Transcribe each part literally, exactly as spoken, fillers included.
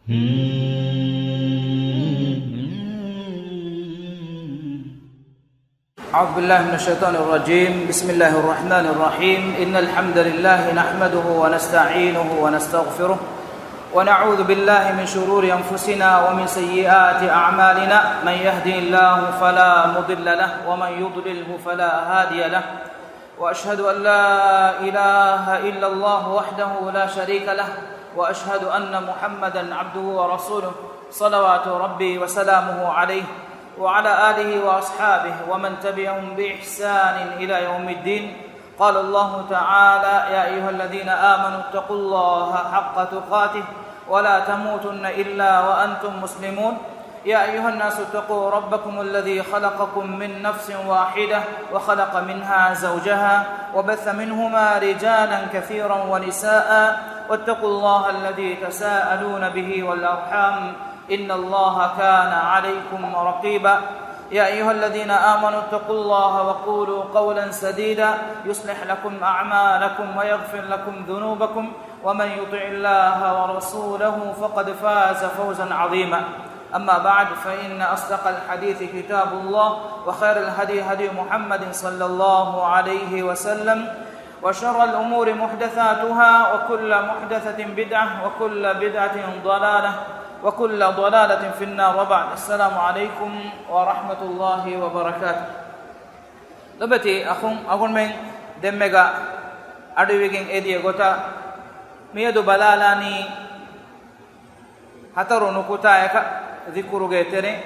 أعوذ بالله من الشيطان الرجيم. بسم الله الرحمن الرحيم. إن الحمد لله نحمده ونستعينه ونستغفره، ونعوذ بالله من شرور أنفسنا ومن سيئات أعمالنا. من يهده الله فلا مضل له، ومن يضلله فلا هادي له. وأشهد أن لا إله إلا الله وحده لا شريك له، وأشهد أن محمدا عبده ورسوله، صلوات ربي وسلامه عليه وعلى آله وأصحابه ومن تبعهم بإحسان إلى يوم الدين. قال الله تعالى: يا أيها الذين آمنوا اتقوا الله حق تقاته ولا تموتن إلا وأنتم مسلمون. يا أيها الناس اتقوا ربكم الذي خلقكم من نفس واحدة وخلق منها زوجها وبث منهما رجالا كثيرا ونساء واتقوا الله الذي تساءلون به والأرحام إن الله كان عليكم رقيبا. يا أيها الذين آمنوا اتقوا الله وقولوا قولا سديدا يصلح لكم أعمالكم ويغفر لكم ذنوبكم ومن يطع الله ورسوله فقد فاز فوزا عظيما. أما بعد، فإن أصدق الحديث كتاب الله، وخير الهدي هدي محمد صلى الله عليه وسلم، وشر الأمور محدثاتها، وكل محدثة بدعة، وكل بدعة ضلالة، وكل ضلالة في النار. وبعد، السلام عليكم ورحمة الله وبركاته. ލޮބުވެތި އަޚުން، އަޅުގަނޑުމެން ދެންމެގަ އަޑުއިވިގެން އެދިޔަ ގޮތަށް، މިއަދު ބަލާލާނީ ހަތަރު ނުކުތާއަކަށް ޒިކުރުގެ ތެރެއިން.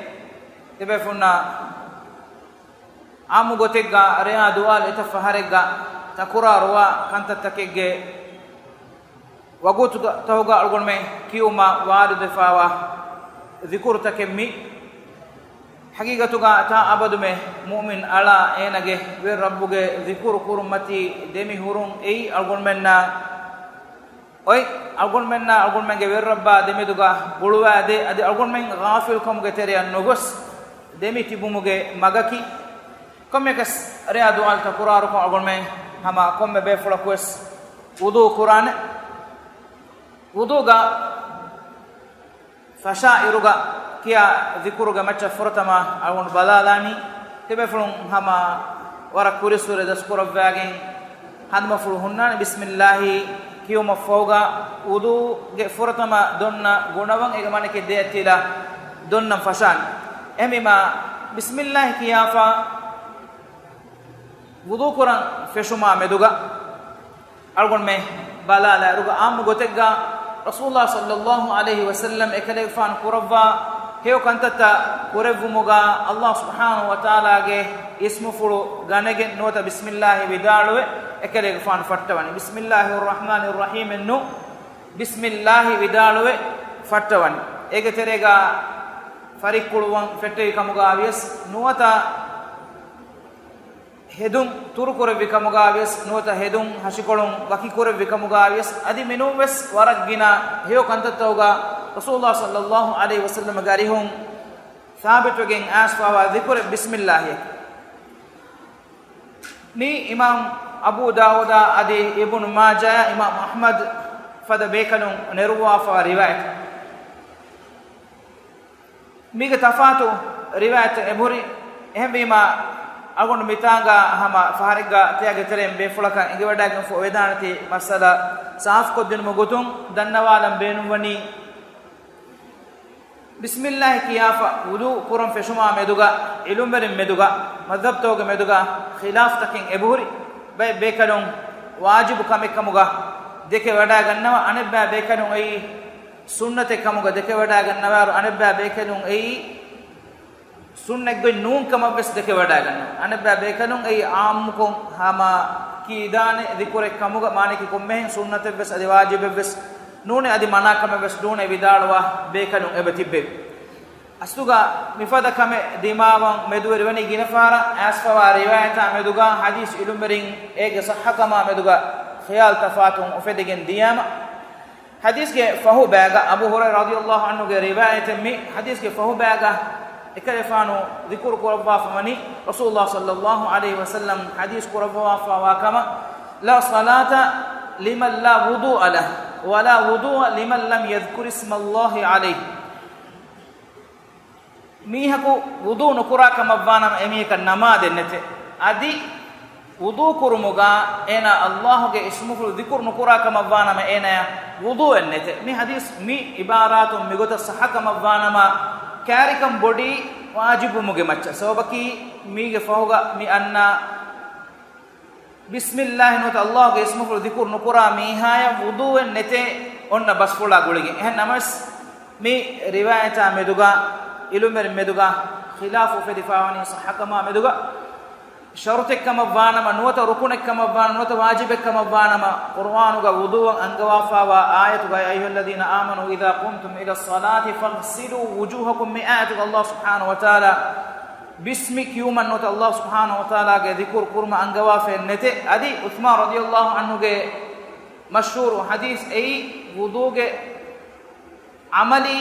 ތިބޭފުޅުންނަށް އާއްމު ގޮތެއްގަ ރެޔާ ދުވާލު އެތައް ފަހަރެއްގަ ތަކުރާރުވާ ކަންތައްތަކެއްގެ ވަގުތުތަކުގަ އަޅުގަނޑުމެން ކިޔުމަށް ވާރިދުވެފައިވާ ޒިކުރުތަކެއް މީ. ޙަޤީޤަތުގަ ތާ އަބަދުމެ މުއުމިން އަޅާ އޭނަގެ ވެރި ރައްބުގެ ޒިކުރު ކުރުން މަތީ ދެމި ހުރުން އެއީ އަޅުގަނޑުމެންނަށް އޮތް، އަޅުގަނޑުމެންނާ އަޅުގަނޑުމެންގެ ވެރި ރައްބާ ދެމެދުގަ ގުޅުވާދޭ، އަދި އަޅުގަނޑުމެން ޣާފިލްކަމުގެ ތެރެއަށް ނުގޮސް ދެމި ތިބުމުގެ މަގަކީ. ކޮންމެއަކަސް ރެޔާ ދުވާލު ތަކުރާރުކޮށް އަޅުގަނޑުމެން ހަމަ ކޮންމެ ބޭފުޅަކުވެސް ވުޟޫ ކުރާނެ. ވުޟޫގަ ފަށާ އިރުގަ ކިޔާ ޒިކުރުގެ މައްޗަށް ފުރަތަމަ އަޅުގަނޑު ބަލާލާނީ، ތިބޭފުޅުން ހަމަ ވަރަށް ކުރިއްސުރެ ދަސްކުރައްވާގެން ހަނދުމަފުޅު ހުންނާނެ. ބިސްމިއްލާހި ކިޔުމަށްފަހުގަ ވުޟޫގެ ފުރަތަމަ ދޮންނަ ގުނަވަން އޭގެ މާނައަކީ ދެއަތް ތިލަ ދޮންނަން ފަށާނެ. އެހެންވީމަ، ބިސްމިއްލާހި ކިޔާފަ ވުޟޫ ކުރަން ފެށުމާ މެދުގަ އަޅުގަނޑުމެން ބަލާލާއިރުގަ އާއްމު ގޮތެއްގަ ރަސޫލާ ޞައްލައްލާހު ޢަލައިހި ވަސައްލަމް އެކަލޭގެފާނު ކުރައްވާ ހެޔޮ ކަންތައްތައް ކުރެއްވުމުގަ ﷲ ސުބްޙާނަހޫ ވަތަޢާލާގެ އިސްމުފުޅު ގަނެގެން ނުވަތަ ބިސްމިއްލާހި ވިދާޅުވެ އެކަލޭގެފާނު ފައްޓަވަނީ. ބިސްމިއްލާހިއްރަޙްމާނިއްރަޙީމް އެއްނު، ބިސްމިއްލާހި ވިދާޅުވެ ފައްޓަވަނީ. އޭގެ ތެރޭގަ ފަރިއްކުޅުވަން ފެއްޓެވި ކަމުގަ ވިޔަސް ނުވަތަ ހެދުން ތުރުކުރެއްވި ކަމުގަ ވިޔަސް ނުވަތަ ހެދުން ހަށިކޮޅުން ވަކިކުރެއްވި ކަމުގަ ވިޔަސް އަދި މިނޫންވެސް ވަރަށް ގިނަ ހެޔޮ ކަންތައްތަކުގަ ރަސޫލާ ޞައްލައްލާހު ޢަލައިހި ވަސައްލަމްގެ އަރިހުން ސާބިތުވެގެން އައިސްފައިވާ ޒިކުރެއް ބިސްމިއްލާހިއެކޭ. މީ އިމާމް އަބޫ ދާވޫދާ އަދި އިބްނު މާޖާ، އިމާމް އަޙްމަދު ފަދަ ބޭކަލުން ނެރުއްވާފައިވާ ރިވާޔަތެއް. މީގެ ތަފާތު ރިވާޔަތެއް އެބަހުރި. އެހެންވީމަ، އަޅުގަނޑު މިތާނގަ ހަމަ ފަހަރެއްގަ ތެޔާގެ ތެރެއިން ބޭފުޅަކަށް އެނގިވަޑައިގެންފަ ވެދާނެތީ މައްސަލަ ސާފުކޮށްދިނުމުގެ ގޮތުން ދަންނަވާލަން ބޭނުންވަނީ، ބިސްމިއްލާހި ކިޔާފަ ވުޟޫ ކުރަން ފެށުމާ މެދުގަ، ޢިލްމުވެރިން މެދުގަ، މަޛްހަބްތަކުގެ މެދުގަ ޚިލާފްތަކެއް އެބަހުރި. ބައެއް ބޭކަލުން ވާޖިބު ކަމެއް ކަމުގަ ދެކެވަޑައިގަންނަވާ، އަނެއްބައި ބޭކަލުން އެއީ ސުންނަތެއް ކަމުގަ ދެކެވަޑައިގަންނަވާއިރު، އަނެއްބައި ބޭކަލުން އެއީ ސުންނަތްގޮތް ނޫން ކަމަށްވެސް ދެކެވަޑައިގަންނަވާ. އަނެއްބައި ބޭކަލުން އެއީ ޢާއްމުކޮށް ހަމަ ކިޔިދާނެ ޒިކުރެއް ކަމުގަ މާނައަކީ ކޮންމެހެން ސުންނަތެއްވެސް އަދި ވާޖިބެއްވެސް ނޫނޭ އަދި މަނާ ކަމެއްވެސް ނޫނޭ ވިދާޅުވާ ބޭކަލުން އެބަ ތިއްބެވި. އަސްލުގަ މިފަދަ ކަމެއް ދިމާވަން މެދުވެރިވަނީ ގިނަ ފަހަރަށް އައިސްފައިވާ ރިވާޔަތާ މެދުގަ ޙަދީޘް ޢިލްމުވެރިން އޭގެ ޞައްޙަކަމާ މެދުގަ ޚިޔާލު ތަފާތު އުފެދިގެން ދިޔާމަ، ޙަދީޘްގެ ފަހު ބައިގަ، އަބޫ ހުރައިރާ ރަޟިޔަﷲ ޢަންހުގެ ރިވާޔަތެއް މި، ޙަދީޘްގެ ފަހު ބައިގަ އެކަލޭގެފާނު ޛިކުރު ކުރައްވާފަ ވަނީ، ރަސޫލުﷲ ޞައްލައްލާހު ޢަލައިހި ވަސައްލަމް ޙަދީޘް ކުރައްވާފައިވާ ކަމަށް، لا صلاة لمن لا وضوء له. ولا وضوء لمن لم يذكر اسم الله عليه. މީހަކު ވުޟޫ ނުކުރާ ކަމަށްވާނަމަ އެމީހަކަށް ނަމާދެއް ނެތެ. އަދި ވުޟޫ ކުރުމުގަ އޭނާ އައްލާހުގެ އިސްމުފުޅު ޛިކުރު ނުކުރާ ކަމަށްވާނަމަ އޭނާޔަށް ވުޟޫއެއް ނެތެ. މި ޙަދީޘް މި ޢިބާރާތުން މިގޮތަށް ޞައްޙަ ކަމަށްވާނަމަ، ކާރިކަން ބޮޑީ ވާޖިބުވުމުގެ މައްޗަށް. ސަބަބަކީ މީގެ ފަހުގަ މި އަންނަ ބިސްމިއްލާހި ނުވަތަ އައްލާހުގެ އިސްމުފުޅު ޛިކުރު ނުކުރާ މީހާޔަށް ވުޟޫއެއް ނެތޭ އޮންނަ ބަސްފުޅާ ގުޅިގެން. އެހެން ނަމަވެސް، މި ރިވާޔަތާ މެދުގަ، އިލުމެރިން މެދުގަ ޚިލާފު އުފެދިފާވަނީ ޞައްޙަކަމާ މެދުގަ، ޝަރުޠެއްކަމަށްވާނަމަ ނުވަތަ ރުކުނެއްކަމަށްވާނަމަ ނުވަތަ ވާޖިބެއްކަމަށްވާނަމަ، ޤުރުއާނުގަ ވުޟޫއަށް އަންގަވާފާވާ އާޔަތުގައި، أيها الذين آمنوا إذا قمتم إلى الصلاة فاغسلوا وجوهكم، މި އާޔަތުގަ އައްލާހު ސުބްޙާނަހު ވަތަޢާލާ ބިސްމި ކިޔުމަށް ނުވަތަ އައްލާހު ސުބްޙާނަހު ވަތަޢާލާގެ ޛިކުރު ކުރުމަށް އަންގަވާފައެއް ނެތެ. އަދި ޢުޘްމާން ރަޟިޔައްލާހު ޢަންހުގެ މަޝްހޫރު ޙަދީޘް އެއީ، ވުޟޫގެ ޢަމަލީ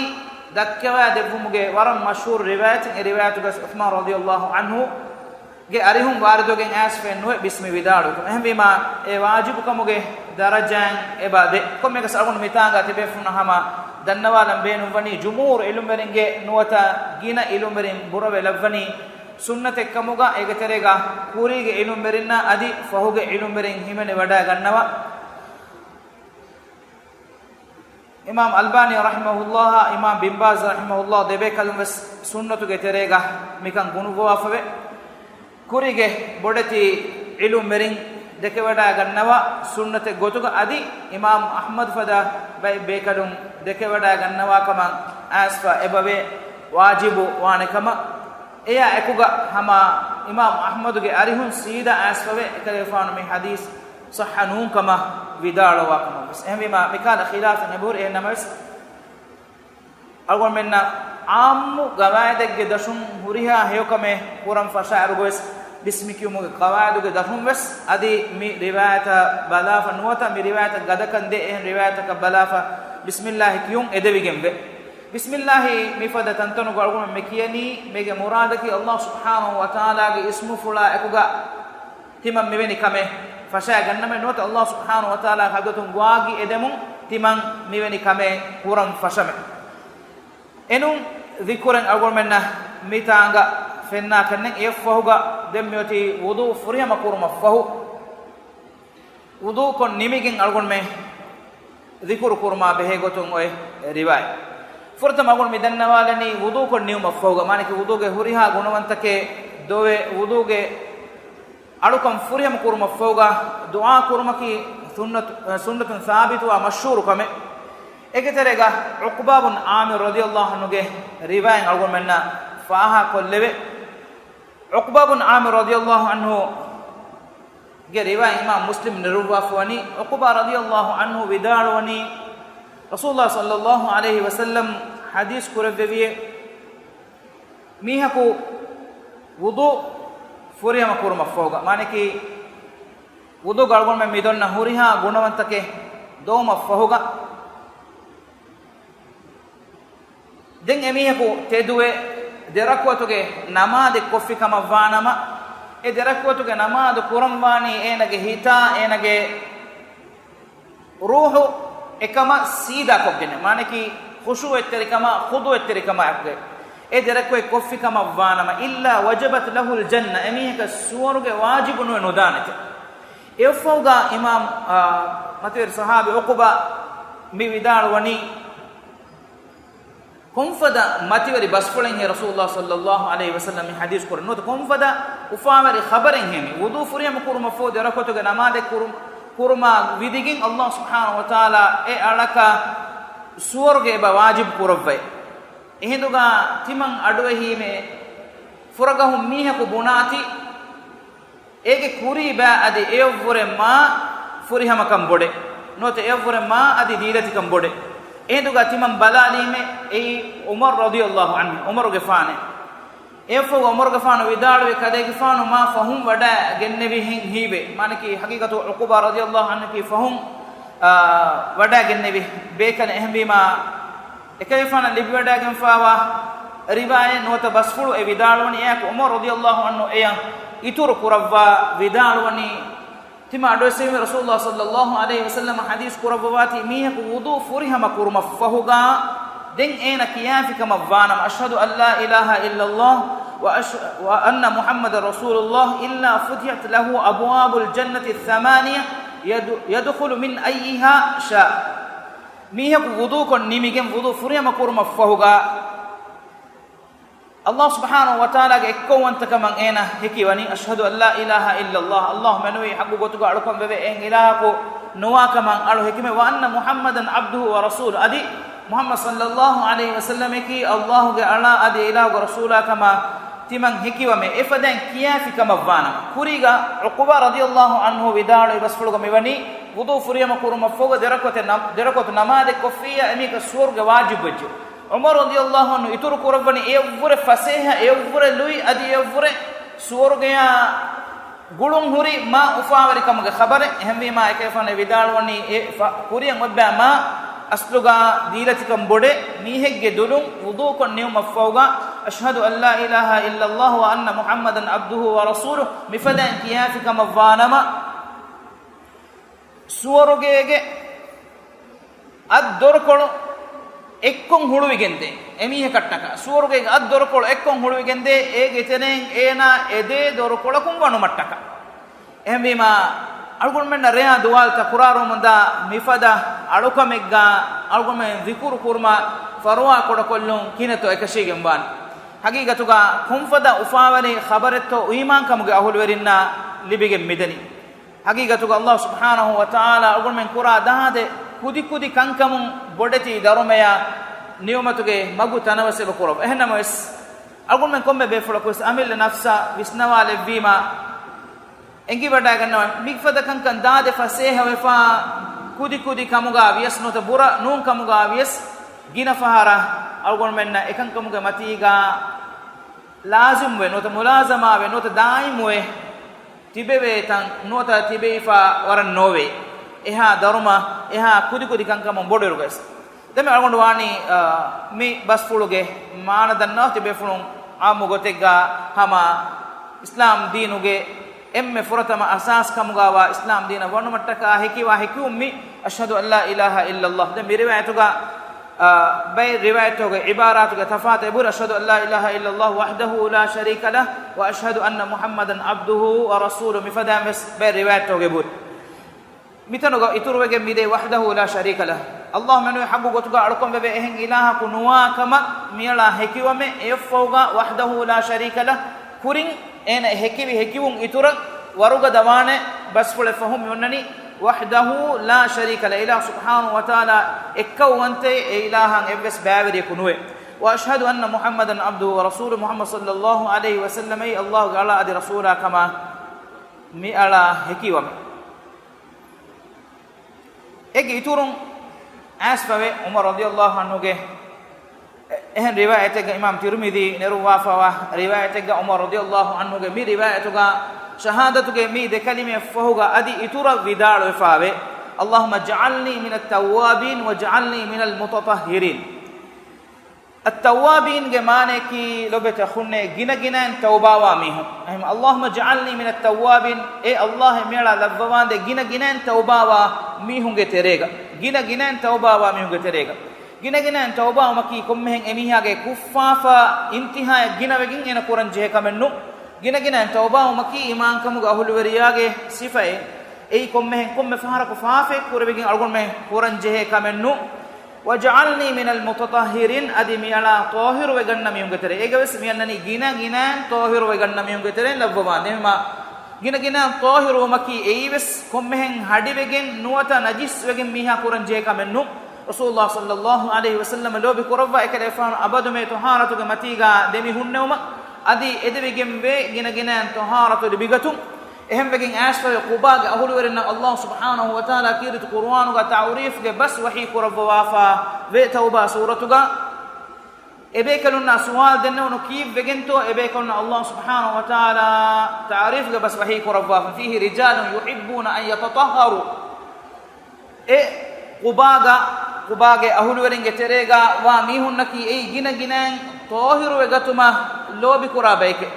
ދައްކަވާ ދެއްވުމުގެ ވަރަށް މަޝްހޫރު ރިވާޔަތެއް. އެ ރިވާޔަތުގަ ޢުޘްމާން ރަޟިޔައްލާހު ޢަންހުގެ އަރިހުން ވާރިދުވެގެން އައިސްފައެއް ނުވޭ ބިސްމި ވިދާޅުވިކަމަށް. އެހެންވީމާ، އެ ވާޖިބުކަމުގެ ދަރަޖާއިން އެބަ ދެ. ކޮންމެއަކަސް އަޅުގަނޑު މިތާނގަ ތިބޭފުޅުންނަށް ހަމަ ދަންނަވާލަން ބޭނުންވަނީ، ޖުމްހޫރު ޢިލްމުވެރިންގެ ނުވަތަ ގިނަ ޢިލްމުވެރިން ބުރަވެ ލައްވަނީ ސުންނަތެއްކަމުގަ، އޭގެ ތެރޭގަ ކުރީގެ ޢިލްމުވެރިންނާ އަދި ފަހުގެ ޢިލްމުވެރިން ހިމެނިވަޑައިގަންނަވާ. އިމާމް އަލްބާނީ ރަޙިމަހުﷲ، އިމާމް ބިން ބާޒް ރަޙިމަހުﷲ ދެބޭކަލުން ވެސް ސުންނަތުގެ ތެރޭގަ މިކަން ގުނުއްވަވާފަވޭ. ކުރީގެ ބޮޑެތި ޢިލްމުވެރިން ދެކެވަޑައިގަންނަވާ ސުންނަތެއް ގޮތުގަ އަދި އިމާމް އަޙްމަދު ފަދަ ބައެއް ބޭކަލުން ދެކެވަޑައިގަންނަވާ ކަމަށް އައިސްފަ އެބަވޭ ވާޖިބު ވާނެ ކަމަށް. އެޔާ އެކުގަ ހަމަ އިމާމް އަޙްމަދުގެ އަރިހުން ސީދާ އައިސްފަވޭ އެކަލޭގެފާނު މި ޙަދީޘް ޞައްޙަ ނޫން ކަމަށް ވިދާޅުވާ ކަމަށް ވެސް. އެހެންވީމާ، މިކަހަލަ ޚިލާފެއް އެބަހުރި. އެހެން ނަމަވެސް، އަޅުގަނޑުމެންނަށް ޢާއްމު ގަވާއިދެއްގެ ދަށުން ހުރިހާ ހެޔޮކަމެއް ކުރަން ފަށާއިރުގަވެސް، ބިސްމި ކިޔުމުގެ ޤަވާއިދުގެ ދަށުން ވެސް، އަދި މި ރިވާޔަތަށް ބަލާފަ ނުވަތަ މި ރިވާޔަތަށް ގަދަކަން ދޭ އެހެން ރިވާޔަތަކަށް ބަލާފަ، ބިސްމިއްލާހި ކިޔުން އެދެވިގެންވޭ. ބިސްމިއްލާހި މިފަދަ ތަންތަނުގަ އަޅުގަނޑު މި ކިޔަނީ، މީގެ މުރާދަކީ އައްލާހު ސުބްޙާނަހު ވަތަޢާލާގެ އިސްމުފުޅާ އެކުގަ ތިމަން މިވެނި ކަމެއް ފަށައިގަންނަމޭ ނުވަތަ އައްލާހު ސުބްޙާނަހު ވަތަޢާލާ ޙަޟްރަތުން ގޮވާގި އެދެމުން ތިމަން މިވެނި ކަމެއް ކުރަން ފަށަމޭ. އެނޫން ޛިކުރެއް އަޅުގަނޑުމެންނަށް މިތާނގަ ފެންނާކަށްނެތް. އެއަށްފަހުގަ ދެން މިއޮތީ ވުޟޫ ފުރިހަމަ ކުރުމަށްފަހު، ވުޟޫކޮށް ނިމިގެން އަޅުގަނޑުމެން ޛިކުރު ކުރުމާ ބެހޭ ގޮތުން އޮތް ރިވާޔަތް. ފުރަތަމަ އަޅުގަނޑު މި ދަންނަވާލަނީ ވުޟޫކޮށް ނިމުމަށްފަހުގަ، މާނައަކީ ވުޟޫގެ ހުރިހާ ގުނަވަންތަކެއް ދޮވެ، ވުޟޫގެ އަޅުކަން ފުރިހަމަ ކުރުމަށްފަހުގަ ދުޢާ ކުރުމަކީ ސުންނަތު، ސުންނަތުން ސާބިތުވާ މަޝްހޫރު ކަމެއް. އޭގެ ތެރޭގަ ޢުޤްބާ ބުން ޢާމިރު ރަޟިޔައްލާހު ޢަންހުގެ ރިވާޔަތް އަޅުގަނޑުމެންނަށް ފާހަގަކޮށްލެވޭ. ޢުޤްބާ ބުން ޢާމިރު ރަޟިޔައްލާހު ޢަންހުގެ ރިވާޔަތް އިމާމް މުސްލިމް ނެރުއްވާފަވަނީ، ޢުޤްބާ ރަޟިޔައްލާހު ޢަންހު ވިދާޅުވަނީ، ރަސޫލުﷲ ޞައްލައްލާހު ޢަލައިހި ވަސައްލަމް ޙަދީޘް ކުރެއްވެވިއޭ، މީހަކު ވުޟޫ ފުރިހަމަ ކުރުމަށްފަހުގަ، މާނައަކީ ވުޟޫގަ އަޅުގަނޑުމެން މިދޮންނަ ހުރިހާ ގުނަވަންތަކެއް ދޮވުމަށްފަހުގަ، ދެން އެމީހަކު ތެދުވެ ދެރަކުޢަތުގެ ނަމާދެއް ކޮށްފި ކަމަށްވާނަމަ، އެ ދެރަކުޢަތުގެ ނަމާދު ކުރަންވާނީ އޭނަގެ ހިތާ އޭނަގެ ރޫޙު އެކަމަށް ސީދާކޮށްގެން، މާނައަކީ ޚުޝޫޢަތްތެރިކަމާ ޚުޟޫޢަތްތެރިކަމާއެކުގައި. އެ ދެރަކުޢަތް ކޮށްފި ކަމަށްވާނަމަ، إلا وجبت له الجنة، އެމީހަކަށް ސުވަރުގެ ވާޖިބު ނުވެ ނުދާނެތެ. އެއަށްފަހުގަ އިމާމް، އާ، މަތިވެރި ޞަޙާބީ ޢުޤުބާ މި ވިދާޅުވަނީ، ކޮންފަދަ މަތިވެރި ބަސްފުޅެއްހޭ ރަސޫލުﷲ ޞައްލައްލާހު ޢަލައިހި ވަސައްލަމް މި ޙަދީޘް ކުރަން ނުވަތަ ކޮންފަދަ އުފާވެރި ޚަބަރެއްހޭ މި؟ ވުޟޫ ފުރިހަމަ ކުރުމަށްފަހު ދެރަކުޢަތުގެ ނަމާދެއް ކުރު، ކުރުމާ ވިދިގެން ﷲ ސުބްޙާނަހު ވަތަޢާލާ އެ އަޅަކަށް ސުވަރުގެ އެބަ ވާޖިބު ކުރައްވައި. އެހިނދުގަ ތިމަން އަޑުއެހީމޭ ފުރަގަހުން މީހަކު ބުނާތި، އޭގެ ކުރީ ބައި އަދި އެޔަށްވުރެ މާ ފުރިހަމަކަން ބޮޑެ. ނުވަތަ އެޔަށްވުރެ މާ އަދި ދީލަތިކަން ބޮޑެ. އެހިނދުގަ ތިމަން ބަލާލީމޭ އެއީ ޢުމަރު ރަޟިޔައްލާހު ޢަންހު، ޢުމަރުގެފާނެ. އެއަށްފަހު ޢުމަރުގެފާނު ވިދާޅުވި ކަލޭގެފާނު މާ ފަހުން ވަޑައި ގެންނެވިހެން ހީވޭ. މާނައަކީ ޙަޤީޤަތު ޢުޤުބާ ރަޟިޔައްލާހު ޢަންހު ކީ ފަހުން، އާ، ވަޑައި ގެންނެވި ބޭކަލެއް. އެހެންވީމާ، އެކަލޭގެފާނަށް ލިބިވަޑައިގެންފާވާ ރިވާޔަތް ނުވަތަ ބަސްފުޅު އެ ވިދާޅުވަނީ އެއާއެކު ޢުމަރު ރަޟިޔައްލާހު ޢަންހު އެޔަށް އިތުރު ކުރައްވާ ވިދާޅުވަނީ، ތިމާ އަޑުއެއްސެވީމެ ރަސޫލުﷲ ޞައްލައްލާހު ޢަލައިހި ވަސައްލަމަ ޙަދީޘް ކުރައްވަވާތީ، މީހަކު ވުޟޫ ފުރިހަމަ ކުރުމަށްފަހުގާ ދެން އޭނަ ކިޔާފި ކަމަށް ވާނަމަ، أشهد أن لا إله إلا الله وأش-، وأن محمدا رسول الله إلا فتحت له أبواب الجنة الثمانية يد-، يدخل من أيها شاء. މީހަކު ވުޟޫކޮށް ނިމިގެން ވުޟޫ ފުރިހަމަ ކުރުމަށްފަހުގާ، ﷲ ސުބްޙާނަހޫ ވަތަޢާލާގެ އެއްކައުވަންތަކަމަށް އޭނަ ހެކިވަނީ، أشهد أن لا إله إلا الله، ﷲ މެނުވީ ޙައްޤު ގޮތުގަ އަޅުކަން ވެވޭ އެހެން އިލާހަކު ނުވާކަމަށް އަޅު ހެކިމެ، وأن محمدا عبده ورسوله، އަދި މުޙައްމަދު ޞައްލައްލާހު ޢަލައިހި ވަސައްލަމަކީ ﷲގެ އަޅާ އަދި އިލާހުގެ ރަސޫލާކަމަށް ތިމަން ހެކިވަމެ، އެފަދައިން ކިޔާފި ކަމަށް ވާނަމަ. ކުރީގަ ޢުޤުބާ ރަޟިޔައްލާހު ޢަންހު ވިދާޅުވި ބަސްފުޅުގަ މިވަނީ، ވުޟޫ ފުރިހަމަ ކުރުމަށްފަހުގަ ދެރަކުޢަތެއް ނަމް-، ދެރަކުޢަތު ނަމާދެއް ކޮށްފިއްޔާ އެމީހަކަށް ސުވަރުގެ ވާޖިބުވެއްޖެ. ޢުމަރު ރަޟިޔައްލާހު ޢަންހު އިތުރު ކުރައްވަނީ އެއަށްވުރެ ފަސޭހަ، އެއަށްވުރެ ލުއި، އަދި އެއަށްވުރެ ސުވަރުގެޔާ ގުޅުން ހުރި މާ އުފާވެރިކަމުގެ ޚަބަރެއް. އެހެންވީމާ އެކަލޭފާނު ވިދާޅުވަނީ އެ ފަ-، ކުރިއަށް އޮތްބައި މާ އަސްލުގަ ދީލަތިކަން ބޮޑެއް. މީހެއްގެ ދުލުން ވުޟޫކޮށް ނިމުމަށްފަހުގަ، أشهد أن لا إله إلا الله وأن محمدا عبده ورسوله މިފަދައިން ކިޔާފި ކަމަށް ވާނަމަ، ސުވަރުގޭގެ އަށް ދޮރުކޮޅު އެއްކޮށް ހުޅުވިގެންދޭ. އެމީހަކަށްޓަކާ ސުވަރުގޭގެ އަށް ދޮރުކޮޅު އެއްކޮށް ހުޅުވިގެންދޭ، އޭގެ ތެރެއިން އޭނާ އެދޭ ދޮރުކޮޅަކުން ވަނުމަށްޓަކާ. އެހެންވީމާ، އަޅުގަނޑުމެންނަށް ރެޔާ ދުވާލުތައް ކުރާރުމުންދާ މިފަދަ އަޅުކަމެއްގަ އަޅުގަނޑުމެން ޒިކުރު ކުރުމަށް ފަރުވާ ކުޑަކޮށްލުން ކިހިނެއްތޯ އެކަށީގެންވާނެ. ހަގީގަތުގަ ކޮންފަދަ އުފާވެރި ޚަބަރެއްތޯ އީމާންކަމުގެ އަހުލުވެރިންނާ ލިބިގެން މިދަނީ. ހަގީގަތުގަ ﷲ ސުބްޙާނަހޫ ވަތަޢާލާ އަޅުގަނޑުމެން ކުރާ ދާދެ ކުދިކުދި ކަންކަމުން ބޮޑެތި ދަރުމަޔާ ނިޢުމަތުގެ މަގު ތަނަވަސް އެބަ ކުރައްވާ. އެހެންނަމަވެސް، އަޅުގަނޑުމެން ކޮންމެ ބޭފުޅަކުވެސް އަމިއްލަ ނަފްސާ ވިސްނަވާލެއްވީމާ، އެނގިވަޑައިގަންނަވާ މިފަދަ ކަންކަން ދާދެ ފަސޭހަވެފާ، ކުދިކުދި ކަމުގާ ވިޔަސް ނުވަތަ ބުރަ ނޫން ކަމުގާ ވިޔަސް، ގިނަ ފަހަރަށް އަޅުގަނޑުމެންނަށް އެކަންކަމުގެ މަތީގާ ލާޒިމްވެ ނުވަތަ މުލާޒަމާވެ ނުވަތަ ދާއިމްވެ ތިބެވޭ ތަން ނުވަތަ ތިބެވިފަ ވަރަށް ނޯވޭ. އެހާ ދަރުމަ، އެހާ ކުދިކުދި ކަންކަމުން ބޮޑުއިރުގަވެސް. ދެން މި އަޅުގަނޑު ވާނީ، އާ، މި ބަސްފުޅުގެ މާނަ ދަންނަވާ ތިބޭފުޅުން އާއްމު ގޮތެއްގަ ހަމަ އިސްލާމް ދީނުގެ އެންމެ ފުރަތަމަ އަސާސް ކަމުގަވާ އިސްލާމް ދީނަށް ވަނުމަށްޓަކާ ހެކިވާ ހެކިވުން މި أشهد أن لا إله إلا الله. ދެން މި ރިވާޔަތުގަ، އާ، ބައެއް ރިވާޔަތުގެ ޢިބާރާތުގެ ތަފާތު އެބުރި، أشهد أن لا إله إلا الله وحده لا شريك له وأشهد أن محمدا عبده ورسوله މިފަދައިން ވެސް ބައެއް ރިވާޔަތުގެ އެބުރި. މިތަނުގަ އިތުރުވެގެން މިދޭ وحده لا شريك له. ﷲ މެނުވީ ޙައްޤު ގޮތުގަ އަޅުކަން ވެވޭ އެހެން އިލާހަކު ނުވާ ކަމަށް މިއަޅާ ހެކިވަމެ، އެއަށްފަހުގަ وحده لا شريك له ކުރިން އޭނަ ހެކިވި ހެކިވުން އިތުރަށް ވަރުގަދަ ވާނެ ބަސްފުޅެއް ފަހުން މި އޮންނަނީ وحده لا شريك له، އިލާހު ސުބްޙާނަހޫ ވަތަޢާލާ އެއްކައުވަންތޭ، އެ އިލާހަށް އެއްވެސް ބައިވެރިޔަކު ނުވޭ. وأشهد أن محمدا عبده ورسوله، މުޙައްމަދު ޞައްލައްލާހު ޢަލައިހި ވަސައްލަމައީ ﷲގެ އަޅާ އަދި ރަސޫލާ ކަމަށް މިއަޅާ ހެކިވަމެ. އޭގެ އިތުރުން އައިސްފަވޭ ޢުމަރު ރަޟިޔައްލާހު ޢަންހުގެ އެ-، އެހެން ރިވާޔަތެއްގަ އިމާމް ތިރުމިޛީ ނެރުއްވާފަވާ ރިވާޔަތެއްގަ ޢުމަރު ރަޟިޔައްލާހު ޢަންހުގެ މި ރިވާޔަތުގަ ޝަހާދަތުގެ މި ދެ ކަލިމައަށް ފަހުގަ އަދި އިތުރަށް ވިދާޅުވެފަވޭ، اللهم اجعلني من التوابين واجعلني من المتطهرين. އައްތައްވާބީންގެ މާނަޔަކީ ލޮބެތި އަޚުންނޭ، ގިނަގިނައިން ތައުބާވާ މީހުން. އެހެން، اللهم اجعلني من التوابين، އޭ ﷲ އޭ މިއަޅާ ލައްވަވާނދޭ ގިނަގިނައިން ތައުބާވާ މީހުންގެ ތެރޭގަ. ގިނަގިނައިން ތައުބާވާ މީހުންގެ ތެރޭގަ. ގިނަގިނައިން ތައުބާވުމަކީ ކޮންމެހެން އެމީހާގެ ކުށްފާފަ އިންތިހާޔަށް ގިނަވެގެން އޭނަ ކުރަންޖެހޭ ކަމެއް ނޫން. ގިނަގިނައިން ތައުބާވުމަކީ އީމާންކަމުގެ އަހުލުވެރިޔާގެ ސިފައެއް. އެއީ ކޮންމެހެން ކޮންމެ ފަހަރަކު ފާފައެއް ކުރެވިގެން އަޅުގަނޑުމެން ކުރަންޖެހޭ ކަމެއް ނޫން. واجعلني من المتطهرين، އަދި މިއަޅާ ޠާހިރުވެގަންނަ މީހުންގެ ތެރޭ. އޭގަވެސް މިއަންނަނީ ގިނަގިނައިން ޠާހިރުވެގަންނަ މީހުންގެ ތެރެއިން ލައްވަވާނދޭ. އެހެންމާ ގިނަގިނައިން ޠާހިރުވުމަކީ އެއީވެސް ކޮންމެހެން ހަޑިވެގެން ނުވަތަ ނަޖިސްވެގެން މީހާ ކުރަންޖެހޭ ކަމެއް ނޫން. ރަސޫލުﷲ ޞައްލައްލާހު ޢަލައިހި ވަސައްލަމަ ލޯބި ކުރައްވާ އެކަލޭފާނު އަބަދުމެ ޠަހާރަތުގެ މަތީގާ ދެމި ހުންނެވުމަށް އަދި އެދެވިގެންވޭ ގިނަގިނައިން ޠަހާރަތު ލިބިގަތުން. އެހެންވެގެން އައިސްފަވޭ ޤުބާގެ އަހުލުވެރިންނަށް ﷲ ސުބްޙާނަހޫ ވަތަޢާލާ ކީރިތި ޤުރުއާނުގަ ތަޢުރީފްގެ ބަސް ވަޙީ ކުރައްވަވާފަ ވޭ ތައުބާ ސޫރަތުގަ. އެބޭކަލުންނާ ސުވާލު ދެންނެވުނު ކީއްވެގެންތޯ އެބޭކަލުންނަށް ﷲ ސުބްޙާނަހޫ ވަތަޢާލާ ތަޢުރީފްގެ ބަސް ވަޙީ ކުރައްވާފަ، فيه رجال يحبون أن يتطهروا. އެ ޤުބާގަ، ޤުބާގެ އަހުލުވެރިންގެ ތެރޭގަ ވާ މީހުންނަކީ އެއީ ގިނަ ގިނައިން ޠާހިރުވެގަތުމަށް ލޯބިކުރާ ބައެކޭ.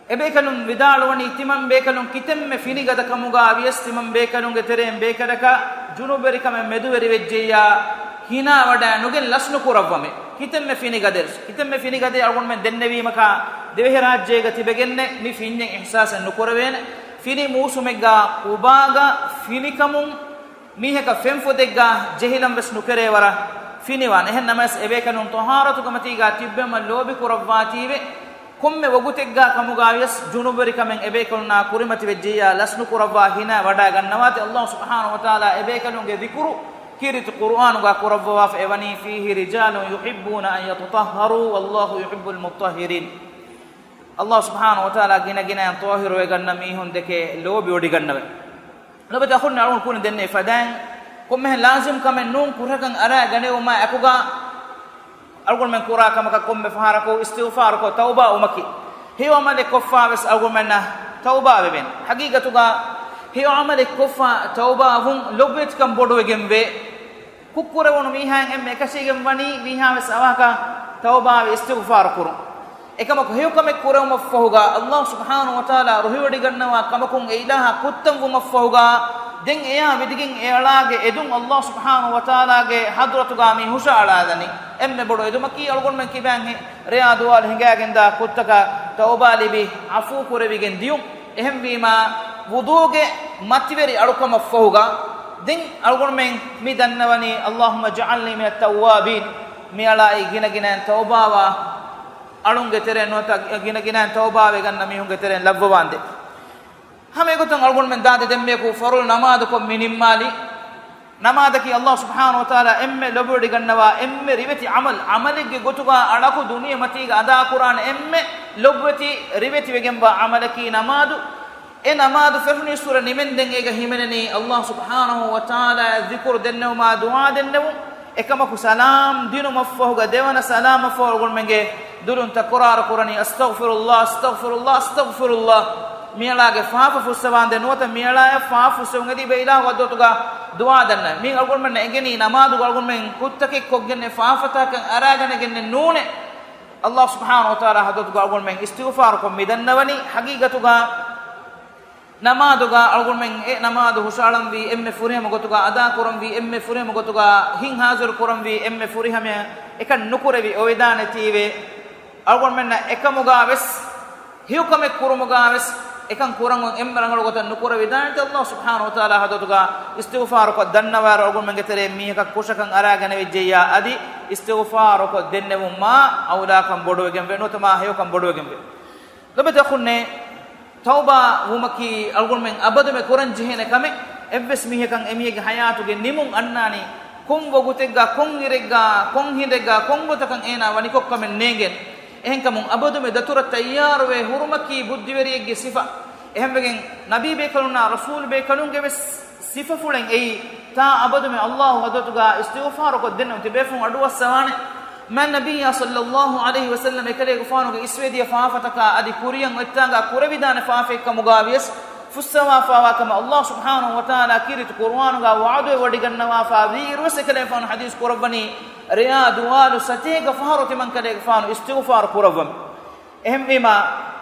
އެބޭކަލުން ވިދާޅުވަނީ، ތިމަން ބޭކަލުން ކިތަންމެ ފިނިގަދަ ކަމުގާ ވިޔަސް ތިމަން ބޭކަލުންގެ ތެރެއިން ބޭކަލަކަށް ޖުނުބުވެރިކަމެއް މެދުވެރިވެއްޖެއްޔާ ހިނާވަޑައި ނުގެން ލަސްނުކުރައްވަމޭ. ކިތަންމެ ފިނިގަދައެއް، ކިތަންމެ ފިނިގަދައެއް އަޅުގަނޑުމެން ދެންނެވީމަކާ، ދިވެހިރާއްޖޭގަ ތިބެގެންނެއް މި ފިންޏެއް އިޙްސާސެއް ނުކުރެވޭނެ. ފިނި މޫސުމެއްގާ ޤުބާގަ ފިނިކަމުން މީހަކަށް ފެންފޮދެއްގާ ޖެހިލަން ވެސް ނުކެރޭ ވަރަށް ފިނިވާނެ. އެހެން ނަމަވެސް އެބޭކަލުން ޠަހާރަތުގެ މަތީގާ ތިއްބެވުމަށް ލޯބި ކުރައްވާތީވެ، ކޮންމެ ވަގުތެއްގާ ކަމުގާ ވިޔަސް ޖުނުބުވެރިކަމެއް އެބޭކަލުންނާ ކުރިމަތިވެއްޖެއްޔާ ލަސްނުކުރައްވާ ހިނާ ވަޑާގަންނަވާތި. ﷲ ސުބްޙާނަހޫ ވަތަޢާލާ އެބޭކަލުންގެ ޛިކުރު ކީރިތި ޤުރުއާނުގާ ކުރައްވަވާފަ އެވަނީ، فيه رجال يحبون أن يتطهروا والله يحب المطهرين. ﷲ ސުބްޙާނަހޫ ވަތަޢާލާ ގިނަ ގިނައިން ޠާހިރުވެގަންނަ މީހުން ދެކެ ލޯބިވޮޑިގަންނަވަ. ލޮބެތި އަޚުންނޭ، އަޅުގަނޑު ކުރިން ދެންނެވި ފަދައިން ކޮންމެހެން ލާޒިމް ކަމެއް ނޫން ކުރަކަށް އަރާ ގަނެވުމާ އެކުގާ އަޅުގަނޑުމެން ކުރާ ކަމަކަށް ކޮންމެ ފަހަރަކު އިސްތިޣްފާރުކޮށް ތައުބާ ވުމަކީ. ހެޔޮ ޢަމަލެއް ކޮށްފާ ވެސް އަޅުގަނޑުމެންނަށް ތައުބާ ވެވޭނެ. ޙަޤީޤަތުގާ ހެޔޮ ޢަމަލެއް ކޮށްފާ ތައުބާ ވުން ލޮބުވެތިކަން ބޮޑުވެގެން ވޭ. ކުށްކުރެވުނު މީހާއިން އެންމެ އެކަށީގެން ވަނީ ވީހާވެސް އަވަހަކަށް ތައުބާވެ އިސްތިޣްފާރު ކުރުން. އެކަމަކު ހެޔޮކަމެއް ކުރެވުމަށްފަހުގާ، ﷲ ސުބްޙާނަހޫ ވަތަޢާލާ ރުހިވޮޑިގަންނަވާ ކަމަކުން އެ އިލާހާ ކުއްތަން ވުމަށްފަހުގާ، ދެން އެޔާ ވިދިގެން އެ އަޅާގެ އެދުން ﷲ ސުބްޙާނަހޫ ވަތަޢާލާގެ ޙަޟްރަތުގާ މި ހުށައަޅާލަނީ. އެންމެ ބޮޑު އެދުމަކީ އަޅުގަނޑުމެން ކިބައިން ހި-، ރެޔާ ދުވާލު ހިނގައިގެންދާ ކުށްތަކަށް ތައުބާ ލިބި، ޢަފޫ ކުރެވިގެން ދިޔުން. އެހެންވީމާ، ވުޟޫގެ މަތިވެރި އަޅުކަމަށްފަހުގާ، ދެން އަޅުގަނޑުމެން މި ދަންނަވަނީ، اللهم اجعلني من التوابين، މިއަޅާއީ ގިނަގިނައިން ތައުބާވާ އަޅުންގެ ތެރެއިން ނުވަތަ ގިނަގިނައިން ތައުބާވެގަންނަ މީހުންގެ ތެރެއިން ލައްވަވާނދޭ. ހަމަ އެގޮތުން އަޅުގަނޑުމެން ދާދި ދެންމެޔަކު ފަރުޟު ނަމާދުކޮށް މި ނިންމާލީ. ނަމާދަކީ ﷲ ސުބްޙާނަހޫ ވަތަޢާލާ އެންމެ ލޮބުވެޑިގަންނަވާ އެންމެ ރިވެތި ޢަމަލު، ޢަމަލެއްގެ ގޮތުގާ އަޅަކު ދުނިޔެމަތީގަ އަދާކުރާނެ އެންމެ ލޮބުވެތި ރިވެތިވެގެންވާ ޢަމަލަކީ ނަމާދު. އެ ނަމާދު ފެށުނީއްސުރެ ނިމެންދެން އޭގަ ހިމެނެނީ ﷲ ސުބްޙާނަހޫ ވަތަޢާލާއަށް ޛިކުރު ދެންނެވުމާ ދުޢާ ދެންނެވުން. އެކަމަކު ސަލާމް ދިނުމަށްފަހުގަ ދެވަނަ ސަލާމަށްފަހު އަޅުގަނޑުމެންގެ ދުލުން ތަކުރާރު ކުރަނީ، އަސްތަޣްފިރުﷲ، އަސްތަޣްފިރުﷲ، އަސްތަޣްފިރުﷲ. މިއަޅާގެ ފާފަ ފުއްސަވާނދޭ ނުވަތަ މިއަޅާއަށް ފާފަ ފުއްސެވުން އެދި އެބަ އިލާހު ޙަޟްރަތުގަ ދުޢާ ދަންނަ. މީ އަޅުގަނޑުމެންނަށް އެނގެނީ ނަމާދުގަ އަޅުގަނޑުމެން ކުށްތަކެއް ކޮށްގެންނެއް ފާފަތަކަށް އަރާގަނެގެންނެއް ނޫނޭ. ﷲ ސުބްޙާނަހޫ ވަތަޢާލާ ޙަޟްރަތުގަ އަޅުގަނޑުމެން އިސްތިޣްފާރުކޮށް މިދަންނަވަނީ. ޙަޤީޤަތުގަ ނަމާދުގަ އަޅުގަނޑުމެން އެ ނަމާދު ހުށައަޅަންވީ އެންމެ ފުރިހަމަ ގޮތުގަ، އަދާކުރަންވީ އެންމެ ފުރިހަމަ ގޮތުގަ، ހިތް ޙާޟިރު ކުރަންވީ އެންމެ ފުރިހަމަ، އެކަން ނުކުރެވި އޮވެދާނެތީވެ. އަޅުގަނޑުމެންނަށް އެކަމުގަ ވެސް، ހެޔޮކަމެއް ކުރުމުގަ ވެސް، އެކަން ކުރަން އެންމެ ރަނގަޅު ގޮތަށް ނުކުރެވިދާނެތީ، ﷲ ސުބްޙާނަހޫ ވަތަޢާލާ ޙަޟްރަތުގަ އިސްތިޣްފާރުކޮށް ދަންނަވާއިރު އަޅުގަނޑުމެންގެ ތެރެއިން މީހަކަށް ކުށަކަށް އަރާގަނެވިއްޖެއްޔާ އަދި އިސްތިޣްފާރުކޮށް ދެންނެވުން މާ އައުލާކަން ބޮޑުވެގެންވޭ، ނުވަތަ މާ ހެޔޮކަން ބޮޑުވެގެންވޭ. ލޮބެތި އަޚުންނޭ، ތައުބާ ވުމަކީ އަޅުގަނޑުމެން އަބަދުމެ ކުރަން ޖެހޭނެ ކަމެއް. އެއްވެސް މީހަކަށް އެމީހެއްގެ ޙަޔާތުގެ ނިމުން އަންނާނީ ކޮން ވަގުތެއްގަ، ކޮން އިރެއްގަ، ކޮން ހިނދެއްގަ، ކޮން ގޮތަކަށް އޭނާ ވަނިކޮށްކަމެއް ނޭނގެން. އެހެންކަމުން އަބަދުމެ ދަތުރަށް ތައްޔާރުވެ ހުރުމަކީ ބުއްދިވެރިއެއްގެ ސިފަ. އެހެންވެގެން ނަބީ ބޭކަލުންނާ ރަސޫލު ބޭކަލުންގެ ވެސް ސިފަފުޅެއް އެއީ، ތާ އަބަދުމެ ﷲ ޙަޟްރަތުގަ އިސްތިޣްފާރުކޮށް ދެންނެވުން. ތިބޭފުޅުން އަޑުއައްސަވާނެ. މާތް ނަބިއްޔާ ޞައްލައްލާހު ޢަލައިހި ވަސައްލަމް އެކަލޭގެފާނުގެ އިސްވެދިޔަ ފާފަތަކާ އަދި ކުރިޔަށް އޮތްތާނގަ ކުރެވިދާނެ ފާފައެއްކަމުގަ ވިޔަސް ފުއްސަވާފާވާ ކަމަށް ﷲ ސުބްޙާނަހޫ ވަތަޢާލާ ކީރިތި ޤުރުއާނުގަ ވަޢުދުވެވޮޑިގަންނަވާފާ ވީއިރުވެސް އެކަލޭގެފާނު ޙަދީޘް ކުރައްވަނީ، ރެޔާ ދުވާލު ސަތޭކަ ފަހަރު ތިމަންކަލޭގެފާނު އިސްތިޣްފާރު ކުރައްވަމެ. އެހެންވީމާ،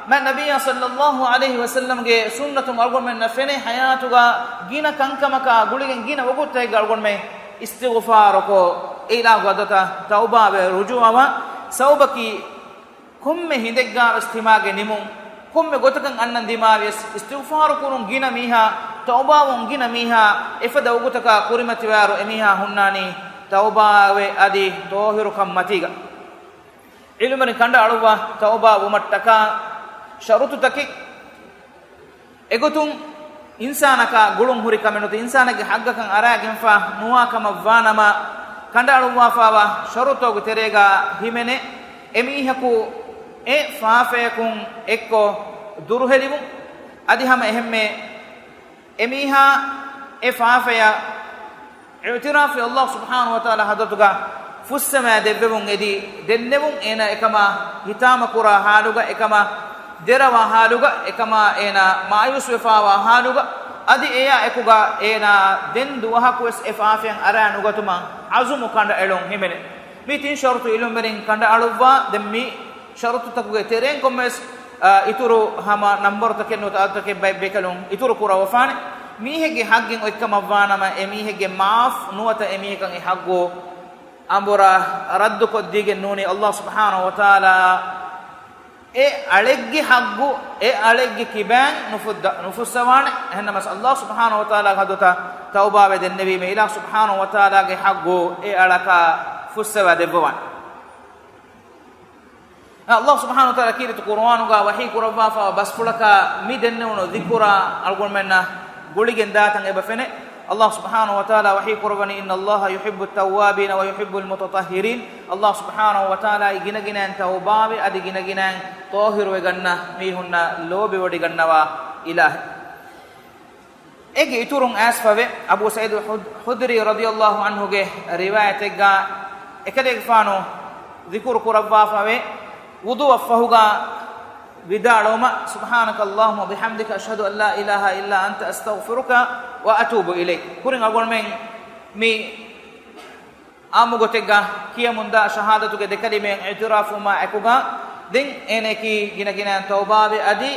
މާތް ނަބިއްޔާ ޞައްލައްލާހު ޢަލައިހި ވަސައްލަމްގެ ސުންނަތުން އަޅުގަނޑުމެންނަށް ފެނޭ ޙަޔާތުގަ ގިނަ ކަންކަމަކާ ގުޅިގެން ގިނަ ވަގުތުތަކެއްގަ އަޅުގަނޑުމެން އިސްތިޣުފާރުކޮށް، އެ އިލާހު ޙަޟްރަތަށް ތައުބާވެ ރުޖޫޢަވާ. ސަބަބަކީ، ކޮންމެ ހިނދެއްގަ ވެސް ތިމާގެ ނިމުން، ކޮންމެ ގޮތަކަށް އަންނަން ދިމާވިޔަސް، އިސްތިޣުފާރު ކުރުން ގިނަ މީހާ، ތައުބާވުން ގިނަ މީހާ، އެފަދަ ވަގުތަކާ ކުރިމަތިވާއިރު އެމީހާ ހުންނާނީ ތައުބާވެ އަދި ޠާހިރުކަން މަތީގަ. ޢިލްމުވެރިން ކަނޑައަޅުއްވާ، ތައުބާ ވުމަށްޓަކާ ޝަރުޠުތަކެއް. އެގޮތުން އިންސާނަކާ ގުޅުން ހުރި ކަމެއް ނުވަތަ އިންސާނެއްގެ ޙައްޤަކަށް އަރާގެންފާ ނުވާ ކަމަށް ވާނަމަ، ކަނޑައަޅުއްވާފާވާ ޝަރުޠުތަކުގެ ތެރޭގަ ހިމެނޭ، އެމީހަކު އެ ފާފަޔަކުން އެއްކޮށް ދުރުހެލިވުން. އަދި ހަމަ އެހެންމެ އެމީހާ އެ ފާފަޔަށް އިޢުތިރާފު ﷲ ސުބްޙާނަހޫ ވަތަޢާލާ ޙަޟްރަތުގަ ފުއްސަވާ ދެއްވެވުން އެދި ދެންނެވުން، އޭނާ އެކަމާ ހިތާމަކުރާ ޙާލުގަ، އެކަމާ ދެރަވާ ޙާލުގަ، އެކަމާ އޭނާ މާޔޫސްވެފާވާ ޙާލުގަ، އަދި އެޔާ އެކުގަ އޭނާ ދެން ދުވަހަކުވެސް އެ ފާފައިން އަރާ ނުގަތުމަށް ޢަޒުމު ކަނޑައެޅުން ހިމެނޭ. މި ތިން ޝަރުޠު ޢިލްމުވެރިން ކަނޑައަޅުއްވާ، ދެން މި ޝަރުޠުތަކުގެ ތެރެއިން ކޮންމެވެސް އިތުރު ހަމަ ނަންބަރުތަކެއް ނުވަތަ އަދަދުތަކެއް ބައެއް ބޭކަލުން އިތުރު ކުރައްވަފާނެ. މީހެއްގެ ޙައްޤެއް އޮތްކަމަށްވާނަމަ، އެ މީހެއްގެ މާފް ނުވަތަ އެ މީހަކަށް އެ ޙައްޤު އަނބުރާ ރައްދުކޮށްދީގެން ނޫނީ، ﷲ ސުބްޙާނަހޫ ވަތަޢާލާ އެ އަޅެއްގެ ޙައްޤު އެ އަޅެއްގެ ކިބައިން ނުފުއްދަ-، ނުފުއްސަވާނެ. އެހެންނަމަސް ﷲ ސުބްޙާނަހޫ ވަތަޢާލާގެ ޙަޟްރަތަށް ތައުބާވެ ދެންނެވީމަ، އިލާހު ސުބްޙާނަހޫ ވަތަޢާލާގެ ޙައްޤު އެ އަޅަކާ ފުއްސަވާ ދެއްވަވާނެ. ﷲ ސުބްޙާނަހޫ ވަތަޢާލާ ކީރިތި ޤުރުއާނުގަ ވަޙީ ކުރައްވާފައިވާ ބަސްފުޅަކާ މި ދެންނެވުނު ޛިކުރާ އަޅުގަނޑުމެންނަށް ގުޅިގެން ދާތަން އެބަ ފެނޭ. ﷲ ސުބްޙާނަހޫ ވަތަޢާލާ ވަޙީ ކުރައްވަނީ، إن الله يحب التوابين ويحب المتطهرين. ﷲ ސުބްޙާނަހޫ ވަތަޢާލާ ގިނަގިނައިން ތައުބާވެ، އަދި ގިނަގިނައިން ޠާހިރުވެގަންނަ މީހުންނަށް ލޯބިވޮޑިގަންނަވާ އިލާހެއް. އޭގެ އިތުރުން އައިސްފަވޭ، އަބޫ ސަޢީދު ހުދް-، ހުދްރީ ރަޟިޔަﷲ ޢަންހުގެ ރިވާޔަތެއްގަ އެކަލޭގެފާނު ޛިކުރު ކުރައްވާފަވޭ، ވުޟޫއަށްފަހުގަ ވިދާޅުވުމަށް، سبحانك اللهم وبحمدك، أشهد أن لا إله إلا أنت، أستغفرك وأتوب إليك. ކުރިން އަޅުގަނޑުމެން މި އާއްމު ގޮތެއްގަ ކިޔަމުންދާ ޝަހާދަތުގެ ދެކަލިމައިން އިޢުތިރާފުވުމާ އެކުގަ، ދެން އޭނައަކީ ގިނަގިނައިން ތައުބާވެ، އަދި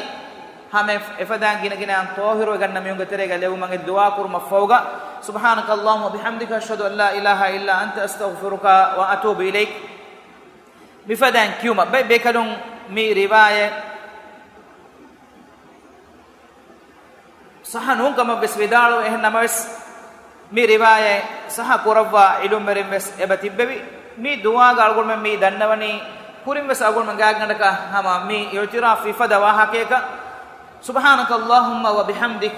ހަމަ އެފަދައިން ގިނަގިނައިން ޠާހިރުވެގަންނަ މީހުންގެ ތެރޭގަ ލެވުމަށް ދުޢާ ކުރުމަށްފަހުގަ، سبحانك اللهم وبحمدك، أشهد أن لا إله إلا أنت، أستغفرك وأتوب إليك. މިފަދައިން ކިޔުމަށް ބައެއް ބޭކަލުން މި ރިވާޔަތް ޞައްޙަ ނޫން ކަމަށްވެސް ވިދާޅުވޭ. އެހެން ނަމަވެސް، މި ރިވާޔަތް ޞައްޙަ ކުރައްވާ ޢިލްމުވެރިންވެސް އެބަ ތިއްބެވި. މި ދުޢާގަ އަޅުގަނޑުމެން މި ދަންނަވަނީ، ކުރިންވެސް އަޅުގަނޑުމެން ގާތްގަނޑަކަށް ހަމަ މި އިޢުތިރާފް ވިފަދަ ވާހަކަޔަކަށް، سبحانك اللهم وبحمدك،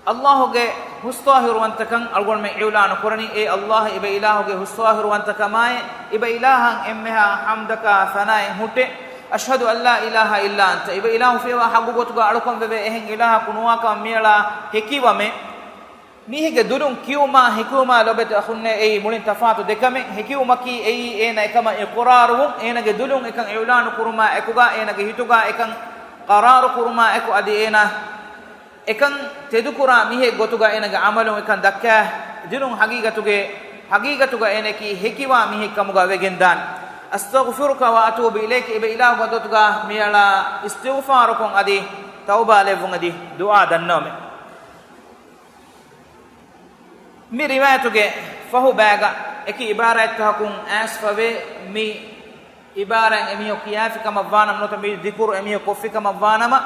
ﷲ ގެ ހުސްޠާހިރުވަންތަކަން އަޅުގަނޑުމެން އިޢުލާނު ކުރަނީ، އޭ ﷲ، އިބަ އިލާހުގެ ހުސްޠާހިރުވަންތަކަމާއި، އިބަ އިލާހަށް އެންމެހާ ޙަމްދަކާ ޘަނާއެއް ހުއްޓޭ. أشهد أن لا إله إلا أنت، އިބަ އިލާހު ފިޔަވާ ޙައްޤު ގޮތުގަ އަޅުކަން ވެވޭ އެހެން އިލާހަކު ނުވާކަމަށް މިއަޅާ ހެކިވަމޭ. މީހެއްގެ ދުލުން ކިޔުމާ ހެކިވުމާ ލޯބިވެތި އަޚުންނޭ، އެއީ މުޅިން ތަފާތު ދެކަމެއް. ހެކިވުމަކީ އެއީ އޭނަ އެކަމަށް އިޤުރާރުވުން، އޭނަގެ ދުލުން އެކަން އިޢުލާނު ކުރުމާ އެކުގަ، އޭނަގެ ހިތުގަ އެކަން ޤަރާރު ކުރުމާ އެކު، އަދި އޭނަ އެކަން ތެދުކުރާ މީހެއް ގޮތުގަ އޭނަގެ ޢަމަލުން އެކަން ދައްކާ ދިނުން ޙަޤީޤަތުގެ، ޙަޤީޤަތުގަ އޭނައަކީ ހެކިވާ މީހެއް ކަމުގަ ވެގެންދާނެ. أستغفرك وأتوب إليك، އިބަ އިލާހު ގޮތުގަ މިއަޅާ އިސްތިޣްފާރުކޮށް އަދި ތައުބާ ލެއްވުން އަދި ދުޢާ ދަންނަވަމޭ. މި ރިވާޔަތުގެ ފަހު ބައިގަ އެކި ޢިބާރާތްތަކަކުން އައިސްފަވޭ، މި ޢިބާރާތް އެމީހަކު ކިޔާފި ކަމަށްވާނަމަ ނުވަތަ މި ޛިކުރު އެމީހަކު ކޮށްފި ކަމަށްވާނަމަ،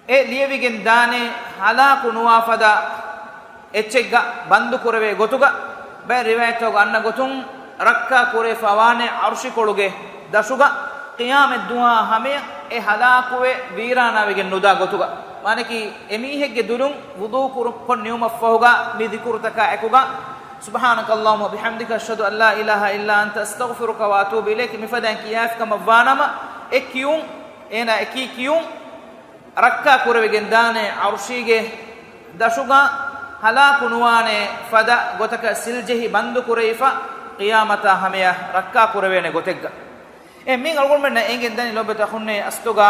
އެ ލިޔެވިގެން ދާނެ ހަލާކު ނުވާ ފަދަ އެއްޗެއްގަ ބަންދު ކުރެވޭ ގޮތުގަ. ބައެއް ރިވާޔަތްތަކުގަ އަންނަ ގޮތުން ރައްކާ ކުރެވިފަ ވާނެ ޢަރުޝިކޮޅުގެ ދަށުގަ. ޤިޔާމަތްދުވާ ހަމަޔަށް އެ ހަލާކުވެ ވީރާނާވެގެން ނުދާ ގޮތުގަ. މާނައަކީ، އެމީހެއްގެ ދުލުން ވުޟޫ ކުރު-، ކޮށް ނިވުމަށްފަހުގަ މި ޛިކުރުތަކާ އެކުގަ، سبحانك اللهم وبحمدك، أشهد أن لا إله إلا أنت، أستغفرك وأتوب إليك، މިފަދައިން ކިޔާފި ކަމަށްވާނަމަ، އެ ކިޔުން، އޭނާ އެކީ ކިޔުން، ރައްކާ ކުރެވިގެން ދާނެ ޢަރުޝީގެ ދަށުގަ ހަލާކު ނުވާނެ ފަދަ ގޮތަކަށް ސިލްޖެހި ބަންދު ކުރެވިފަ، ޤިޔާމަތާ ހަމަޔަށް ރައްކާ ކުރެވޭނެ ގޮތެއްގަ. އެ މި އަޅުގަނޑުމެންނަށް އެނގެން ދަނީ ލޯބިވެތި އަޚުންނޭ އަސްލުގަ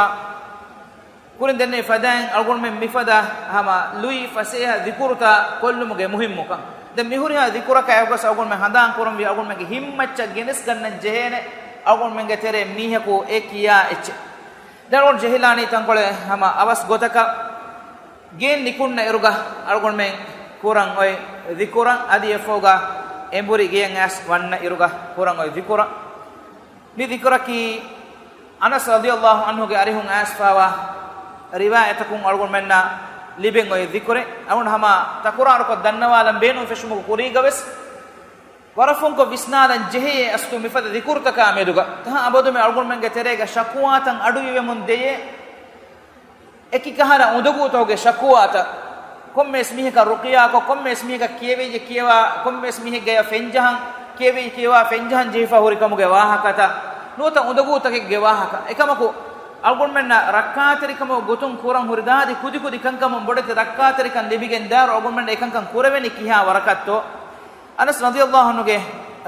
ކުރިން ދެންނެވި ފަދައިން އަޅުގަނޑުމެން މިފަދަ ހަމަ ލުއި ފަސޭހަ ޛިކުރުތައް ކޮށްލުމުގެ މުހިއްމުކަން. ދެން މިހުރިހާ ޛިކުރަކާ އެކުގަސް އަޅުގަނޑުމެން ހަނދާން ކުރަންވީ އަޅުގަނޑުމެންގެ ހިތްމައްޗަށް ގެނެސްގަންނަން ޖެހޭނެ އަޅުގަނޑުމެންގެ ތެރޭ މީހަކު އެ ކިޔާ އެއްޗެއް. ދެން އަޅުގަނޑު ޖެހިލާނީ ތަންކޮޅެއް ހަމަ އަވަސް ގޮތަކަށް ގެއިން ނިކުންނަ އިރުގަ އަޅުގަނޑުމެން ކުރަން އޮތް ޛިކުރަށް އަދި އެއަށްފަހުގަ އެނބުރި ގެޔަށް އައިސް ވަންނަ އިރުގަ ކުރަން އޮތް ޛިކުރަށް. މި ޛިކުރަކީ އަނަސް ރަޟިޔަﷲ ޢަންހުގެ އަރިހުން އައިސްފައިވާ ރިވާޔަތަކުން އަޅުގަނޑުމެންނަށް ލިބެން އޮތް ޛިކުރެއް. އަޅުގަނޑު ހަމަ ތަކުރާރުކޮށް ދަންނަވާލަން ބޭނުން ފެށުމުގެ ކުރީގަވެސް ވަރަށް ފުންކޮށް ވިސްނާލަން ޖެހޭ އަސްލު މިފަދަ ޛިކުރުތަކާ މެދުގަ. ތަހާ އަބަދުމެ އަޅުގަނޑުމެންގެ ތެރޭގަ ޝަކުވާތައް އަޑުއިވެމުން ދެޔޭ. އެކި ކަހަލަ އުނދަގޫތަކުގެ ޝަކުވާތައް، ކޮންމެވެސް މީހަކަށް ރުޤިޔާކޮށް، ކޮންމެވެސް މީހަކަށް ކިޔެވިއްޖެ ކިޔަވާ، ކޮންމެވެސް މީހެއްގެ އަޔަށް ފެންޖަހަން، ކިޔެވިއްޖެ ކިޔަވާ ފެންޖަހަން ޖެހިފަ ހުރި ކަމުގެ ވާހަކަތައް، ނުވަތަ އުނދަގޫތަކެއްގެ ވާހަކަ. އެކަމަކު، އަޅުގަނޑުމެންނަށް ރައްކާތެރިކަމުގެ ގޮތުން ކުރަން ހުރި ދާދި ކުދިކުދި ކަންކަމުން ބޮޑެތި ރައްކާތެރިކަން ލިބިގެން ދާއިރު އަޅުގަނޑުމެން އެކަންކަން ކުރެވެނީ ކިހާ ވަރަކަށްތޯ؟ އަނަސް ރަޟިޔަﷲ ޢަންހުގެ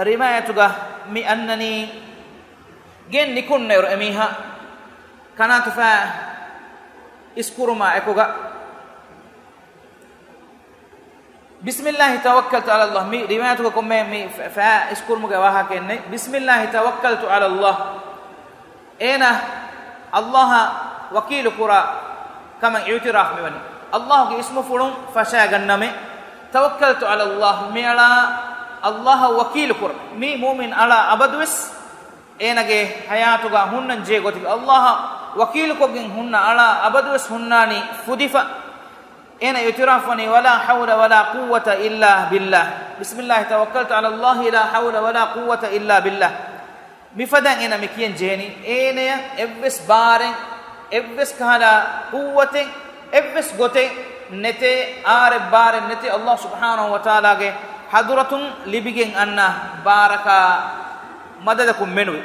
ރިވާޔަތުގަ މި އަންނަނީ، ގެއިން ނިކުންނައިރު އެމީހާ ކަނާތުފައި އިސްކުރުމާ އެކުގަ، بسم الله توكلت على الله، މި ރިވާޔަތުގަ ކޮންމެ މި ފަ-، ފައި އިސްކުރުމުގެ ވާހަކައެއް ނެތް. بسم الله توكلت على الله، އޭނަ ﷲ އަށް ވަކީލު ކުރާ ކަމަށް އިޢުތިރާފް މިވަނީ. ﷲ ގެ އިސްމުފުޅުން ފަށާގަންނަމޭ. توكلت على الله، މިއަޅާ ﷲ އަށް ވަކީލު ކުރަން. މި މުއުމިން އަޅާ އަބަދުވެސް އޭނަގެ ޙަޔާތުގަ ހުންނަން ޖެހޭ ގޮތުގަ ﷲ އަށް ވަކީލުކޮށްގެން ހުންނަ އަޅާ އަބަދުވެސް ހުންނާނީ ފުދިފަ. އޭނަ އިޢުތިރާފް ވަނީ، ولا حول ولا قوة إلا بالله، بسم الله توكلت على الله، لا حول ولا قوة إلا بالله. މިފަދައިން އޭނަ މި ކިޔަން ޖެހެނީ، އޭނަޔަށް އެއްވެސް ބާރެއް، އެއްވެސް ކަހަލަ ޤުއްވަތެއް، އެއްވެސް ގޮތެއް ނެތޭ، އާރެއް ބާރެއް ނެތޭ، ﷲ ސުބްޙާނަހޫ ވަތަޢާލާގެ ޙަޟްރަތުން ލިބިގެން އަންނަ ބާރަކާ މަދަދަކުން މެނުވި.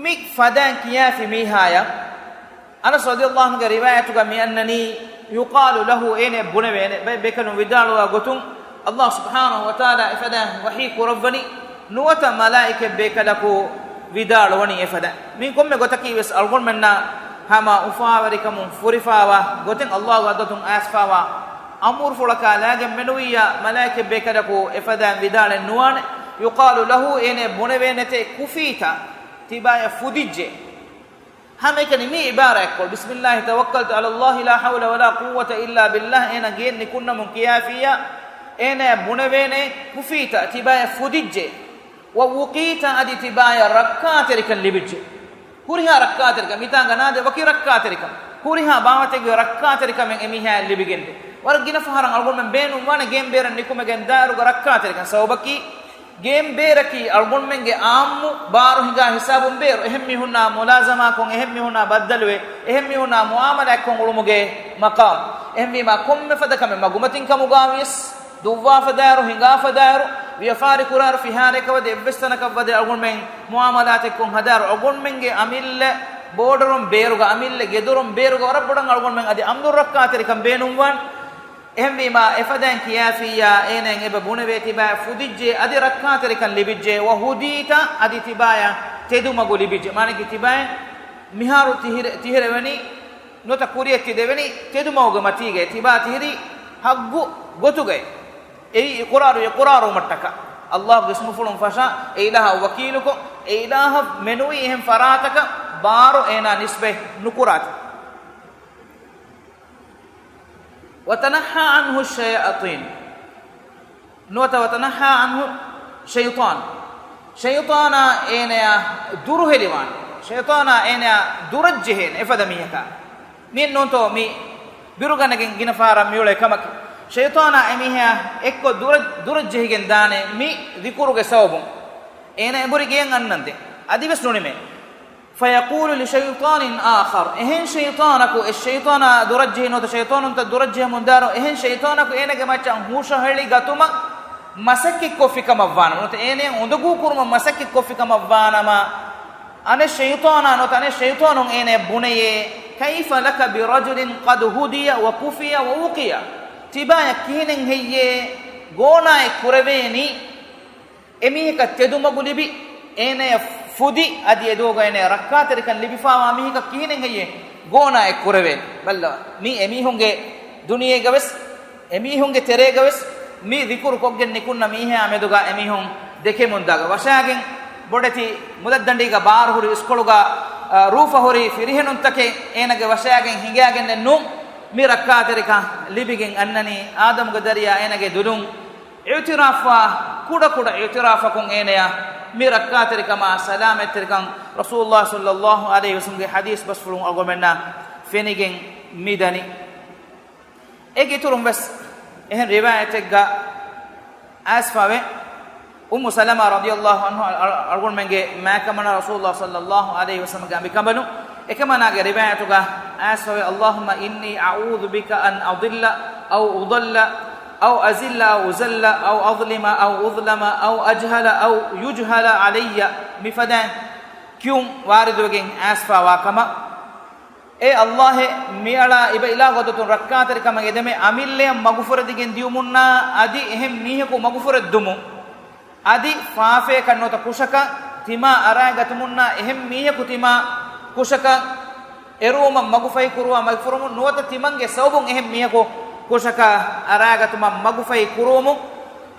މި ފަދައިން ކިޔާފި މީހާޔަށް އަނަސް ރަޟިޔަﷲ ޢަންހުގެ ރިވާޔަތުގަ މި އަންނަނީ، يقال له، އޭނަ ބުނެވޭނެ، ބައެއް ބޭކަލުން ވިދާޅުވާ ގޮތުން، ﷲ ސުބްޙާނަހޫ ވަތަޢާލާ އެފަދައިން ވަޙީ ކުރައްވަނީ، ނުވަތަ މަލާއިކަތް ބޭކަލަކު ވިދާޅުވަނީ އެފަދައިން. މި ކޮންމެ ގޮތަކީ ވެސް އަޅުގަނޑުމެންނަށް ހަމަ އުފާވެރިކަމުން ފުރިފާވާ ގޮތެއް ﷲ ގެ ޙަޟްރަތުން އައިސްފާވާ އަމުރުފުޅަކާ ލާގެން މެނުވިއްޔާ މަލާއިކަތް ބޭކަލަކު އެފަދައިން ވިދާޅެއް ނުވާނެ. يقال له، އޭނަ ބުނެވޭނެތޭ، كفيت، ތިބާޔަށް ފުދިއްޖެ. ހަމައެކަނި މި ޢިބާރާތްކޮޅު، بسم الله توكلت على الله لا حول ولا قوة إلا بالله، އޭނަ ގެއިން ނިކުންނަމުން ކިޔާފިއްޔާ، އޭނަޔަށް ބުނެވޭނެ، كفيت، ތިބާޔަށް ފުދިއްޖެ، ووقيت، އަދި ތިބާޔަށް ރައްކާތެރިކަން ލިބިއްޖެ. ހުރިހާ ރައްކާތެރިކަން، މިތާނގަ ނާދޭ ވަކި ރައްކާތެރިކަން، ހުރިހާ ބާވަތެއްގެ ރައްކާތެރިކަމެއް އެމީހާޔަށް ލިބިގެންދޭ. ވަރަށް ގިނަ ފަހަރަށް އަޅުގަނޑުމެން ބޭނުންވާނެ ގޭން ބޭރަށް ނިކުމެގެން ދާއިރުގަ ރައްކާތެރިކަން. ސަބަބަކީ، ގޭން ބޭރަކީ އަޅުގަނޑުމެންގެ އާއްމު ބާރު ހިނގާ ހިސާބުން ބޭރު، އެހެން މީހުންނާ މުލާޒަމާކޮށް، އެހެން މީހުންނާ ބައްދަލުވެ، އެހެން މީހުންނާ މުޢާމަލާތްކޮށް އުޅުމުގެ މަޤާމް. އެހެންވީމާ، ކޮންމެ ފަދަ ކަމެއް މަގުމަތިން ކަމުގާ ވިޔަސް، ދުއްވާފަ ދާއިރު، ހިނގާފަ ދާއިރު، ވިޔަފާރި ކުރާއިރު، ފިހާރައަކަށް ވަދެ، އެއްވެސް ތަނަކަށް ވަދެ، އަޅުގަނޑުމެން މުޢާމަލާތެއްކޮށް ހަދާއިރު، އަޅުގަނޑުމެންގެ އަމިއްލަ ބޯޑަރުން ބޭރުގަ، އަމިއްލަ ގެދޮރުން ބޭރުގަ ވަރަށް ބޮޑަށް އަޅުގަނޑުމެން އަދި އަމްނު ރައްކާތެރިކަން ބޭނުންވާން. އެހެންވީމާ، އެފަދައިން ކިޔާފިއްޔާ، އޭނައަށް އެބަ ބުނެވޭ ތިބާޔަށް ފުދިއްޖެ އަދި ރައްކާތެރިކަން ލިބިއްޖެ، وهديت، އަދި ތިބާޔަށް ތެދުމަގު ލިބިއްޖެ. މާނައަކީ ތިބާޔަށް މިހާރު ތިހިރެ-، ތިހިރެވެނީ، ނުވަތަ ކުރިއަށް ތި ދެވެނީ ތެދުމަގުގެ މަތީގައި. ތިބާ ތިހިރީ ޙައްޤު ގޮތުގައި. އެއީ އިޤްރާރު، އިޤްރާރުވުމަށްޓަކާ. ﷲ ގެ އިސްމުފުޅުން ފަށާ، އެ އިލާހަށް ވަކީލުކޮށް، އެ އިލާހަށް މެނުވީ އެހެން ފަރާތަކަށް ބާރު އޭނާ ނިސްބަތް ނުކުރާތި. وتنحى عنه الشياطين. ނުވަތަ وتنحى عنه الشيطان. ޝައިޠާނާ އޭނަޔާ ދުރުހެލިވާނެ. ޝައިޠާނާ އޭނަޔާ ދުރަށްޖެހޭނެ އެފަދަ މީހަކާ. މިއެއްނޫންތޯ މި ބިރުގަނެގެން ގިނަ ފަހަރަށް މިއުޅޭ ކަމަކީ. ޝައިޠާނާ އެމީހާ އެއްކޮށް ދުރަށް-، ދުރަށްޖެހިގެން ދާނެ މި ޛިކުރުގެ ސަބަބުން. އޭނަ އެނބުރި ގެޔަށް އަންނަންދެން. އަދިވެސް ނުނިމޭ. فيقول لشيطان آخر، އެހެން ޝައިޠާނަކު، އެ ޝައިޠާނާ ދުރަށްޖެހި ނުވަތަ ޝައިޠާނުންތައް ދުރަށްޖެހެމުން ދާއިރު، އެހެން ޝައިޠާނަކު އޭނަގެ މައްޗަށް ހުށަހެޅިގަތުމަށް މަސައްކަތްކޮށްފި ކަމަށް ވާނަމަ، ނުވަތަ އޭނަ އުނދަގޫ ކުރުމަށް މަސައްކަތްކޮށްފި ކަމަށް ވާނަމަ، އަނެއް ޝައިޠާނާ ނުވަތަ އަނެއް ޝައިޠާނުން އޭނަޔަށް ބުނެޔޭ، كيف لك برجل قد هدي وكفي ووقي؟ ތިބާޔަށް ކިހިނެއް ހެއްޔޭ ގޯނާއެއް ކުރެވޭނީ؟ އެމީހަކަށް ތެދުމަގު ލިބި، އޭނަޔަށް ފުދި، އަދި އެދުވަހުގަ އޭނަޔަށް ރައްކާތެރިކަން ލިބިފާވާ މީހަކަށް ކިހިނެއް ހެއްޔޭ ގޯނާއެއް ކުރެވޭނެ؟ ބައްލަވާ. މީ އެމީހުންގެ ދުނިޔޭގަވެސް، އެމީހުންގެ ތެރޭގަވެސް މި ޛިކުރު ކޮށްގެން ނިކުންނަ މީހާ މެދުގަ އެމީހުން ދެކެމުންދާގަ ވަށާގެން ބޮޑެތި މުލައްދަނޑީގަ ބާރުހުރި އިސްކޮޅުގަ، އަ، ރޫފަހުރި ފިރިހެނުންތަކެއް އޭނަގެ ވަށާގެން ހިނގާގެންނެއް ނޫން. މި ރައްކާތެރިކަން ލިބިގެން އަންނަނީ އާދަމުގެ ދަރިޔާ އޭނަގެ ދުލުން. އިޢުތިރާފްވާ ކުޑަކުޑަ އިޢުތިރާފަކުން އޭނަޔަށް މި ރައްކާތެރިކަމާ ސަލާމަތްތެރިކަން ރަސޫލުﷲ ޞައްލަﷲ ޢަލައިހި ވަސައްލަމްގެ ޙަދީޘް ބަސްފުޅުން އަޅުގަނޑުމެންނަށް ފެނިގެން މިދަނީ. އޭގެ އިތުރުން ވެސް އެހެން ރިވާޔަތެއްގަ އައިސްފަވޭ، އުއްމު ސަލަމާ ރަޟިޔަﷲ ޢަންހާ އަޅު-، އަޅުގަނޑުމެންގެ މާތްކަމަނާ ރަސޫލުﷲ ޞައްލަﷲ ޢަލައިހި ވަސައްލަމްގެ އަނބިކަނބަލުން. އެކަމަނާގެ ރިވާޔަތުގަ އައިސްފަވޭ، اللهم إني أعوذ بك أن أضل أو أضل أو أذل أو أذل أو أظلم أو أظلم أو أجهل أو يجهل علي. މިފަދައިން ކިޔުން ވާރިދުވެގެން އައިސްފާވާ ކަމަށް. އޭ ﷲ، މިއަޅާ އިބަ އިލާހު ޙަޟްރަތުން ރައްކާތެރިކަމަށް އެދެމޭ އަމިއްލަޔަށް މަގުފުރެދިގެން ދިޔުމުންނާ އަދި އެހެން މީހަކު މަގުފުރެއްދުމުން. އަދި ފާފަޔަކަށް ނުވަތަ ކުށަކަށް ތިމާ އަރާގަތުމުންނާ އެހެން މީހަކު ތިމާ ކުށަކަށް އެރުވުމަށް މަގުފަހި ކުރުވާ މަގުފުރުމުން ނުވަތަ ތިމަންގެ ސަބަބުން އެހެން މީހަކު ކުށަކަށް އަރާގަތުމަށް މަގުފަހި ކުރުވުމުން.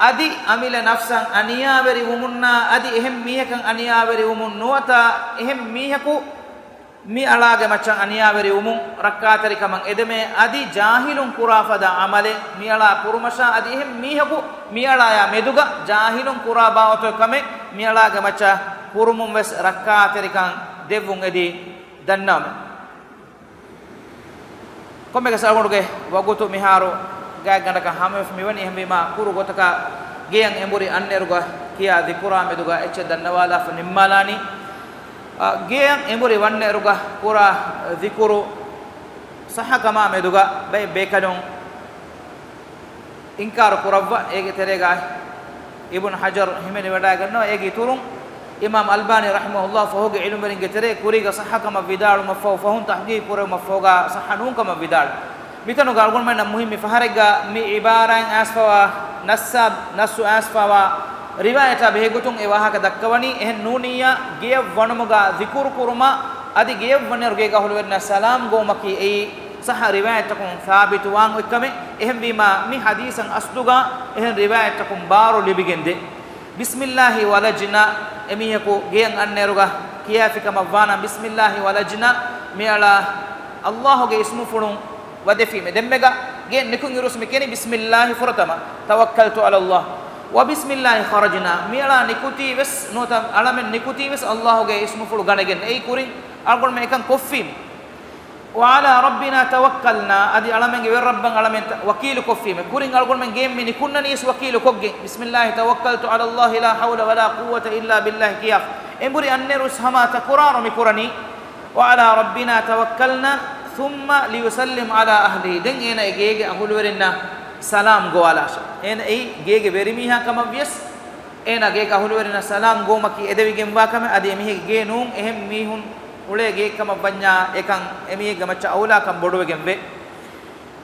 އަދި އަމިއްލަ ނަފްސަށް އަނިޔާވެރި ވުމުންނާ އަދި އެހެން މީހަކަށް އަނިޔާވެރި ވުމުން ނުވަތަ އެހެން މީހަކު މިއަޅާގެ މައްޗަށް އަނިޔާވެރިވުމުން، ރައްކާތެރިކަމަށް އެދެމޭ އަދި ޖާހިލުން ކުރާ ފަދަ ޢަމަލެއް މިއަޅާ ކުރުމަށާ އަދި އެހެން މީހަކު މިއަޅާޔާ މެދުގަ ޖާހިލުން ކުރާ ބާވަތުގެ ކަމެއް މިއަޅާގެ މައްޗަށް ކުރުމުން ވެސް ރައްކާތެރިކަން ދެއްވުން އެދީ ދަންނަވަމެ. ކޮންމެގަސް އަޅުގަނޑުގެ ވަގުތު މިހާރު ގާތްގަނޑަކަށް ހަމަވެފަ މިވަނީ، އެހެންވީމާ ކުރު ގޮތަކަށް ގެޔަށް އެނބުރި އަންނައިރުގަ ކިޔާ ޛިކުރާ މެދުގަ އެއްޗެއް ދަންނަވާލާފަ ނިންމާލާނީ. އަ، ގެޔަށް އެނބުރި ވަންނައިރުގަ ކުރާ ޛިކުރު ޞައްޙަކަމާ މެދުގަ ބައެއް ބޭކަލުން އިންކާރު ކުރައްވާ، އޭގެ ތެރޭގަ އިބްނު ޙަޖަރު ހިމެނިވަޑައިގަންނަވާ، އޭގެ އިތުރުން އިމާމް އަލްބާނީ ރަޙިމަހުﷲ ފަހުގެ ޢިލްމުވެރިންގެ ތެރޭ ކުރީގަ ޞައްޙަކަމަށް ވިދާޅުވުމަށްފަހު، ފަހުން ތަޙްޤީޤު ކުރެވުމަށްފަހުގަ ޞައްޙަ ނޫންކަމަށް ވިދާޅުވި. މިތަނުގަ އަޅުގަނޑުމެންނަށް މުހިއްމު ފަހަރެއްގަ މި ޢިބާރާތް އައިސްފަވާ ނައްސާ، ނައްސު އައިސްފަވާ ރިވާޔަތާ ބެހޭގޮތުން އެ ވާހަކަ ދައްކަވަނީ، އެހެން ނޫނިއްޔާ ގެޔަށް ވަނުމުގަ ޛިކުރު ކުރުމާ އަދި ގެޔަށް ވަންނައިރު ގޭގަ އަހުލުވެރިންނަށް ސަލާމް ގޮވުމަކީ އެއީ ޞައްޙަ ރިވާޔަތްތަކުން ސާބިތުވާން އޮތްކަމެއް. އެހެންވީމާ، މި ޙަދީޘަށް އަސްލުގަ އެހެން ރިވާޔަތްތަކުން ބާރު ލިބިގެންދޭ. ބިސްމިއްލާހި ވަލަޖްނާ، އެމީހަކު ގެޔަށް އަންނައިރުގަ ކިޔާފިކަމަށްވާނަމަ، ބިސްމިއްލާހި ވަލަޖްނާ، މިއަޅާ އައްލާހުގެ އިސްމުފުޅުން ވަދެފީމެ. ދެންމެގަ ގެޔަށް ނިކުން އިރުސް މި ކިޔަނީ ބިސްމިއްލާހި ފުރަތަމަ، ތަވައްކަލްތު ޢަލައްލާހް، ވަބިސްމިއްލާހި ޚަރަޖްނާ، މިއަޅާ ނިކުތީ ވެސް ނުވަތަ އަޅަމެން ނިކުތީ ވެސް އައްލާހުގެ އިސްމުފުޅު ގަނެގެން. އެއީ ކުރިން އަޅުގަނޑުމެން އެކަން ކޮށްފީމެ. ވަޢަލާ ރައްބިނާ ތަވައްކަލްނާ، އަދި އަޅަމެންގެ ވެރި ރައްބަށް އަޅަމެން ތަ-، ވަކީލު ކޮށްފީމެ. ކުރިން އަޅުގަނޑުމެން ގެޔަށް މި ނިކުންނަނީސް ވަކީލު ކޮށްގެން. ބިސްމިއްލާހި ތަވައްކަލްތު ޢަލައްލާހި ލާ ޙައުލަ ވަލާ ޤުއްވަތަ އިއްލާ ބިއްލާހި ކިޔާފަ، އެނބުރި އަންނައިރު ހަމަ ތަކުރާރު މި ކުރަނީ. ވަޢަލާ ރައްބިނާ ތަވައްކަލްނާ ޘުއްމަ ލިޔުސައްލިމް ޢަލާ އަހްލިހި. ދެން އޭނަ އެ ގޭގެ އަހުލުވެރިންނަށް ސަލާމް ގޮވާލާށޭ. އޭނަ އެއީ ގޭގެ ވެރިމީހާ ކަމަށް ވިޔަސް، އޭނަ ގޭގެ އަހުލުވެރިންނަށް ސަލާމް ގޮވުމަކީ އެދެވިގެންވާ ކަމެއް. އަދި އެމީހެއްގެ ގޭ ނޫން، އެހެން މީހުން އުޅޭ ގެއެއްކަމަށް ވަންޏާ، އެކަން އެމީހެއްގެ މައްޗަށް އައުލާކަން ބޮޑުވެގެން ވޭ.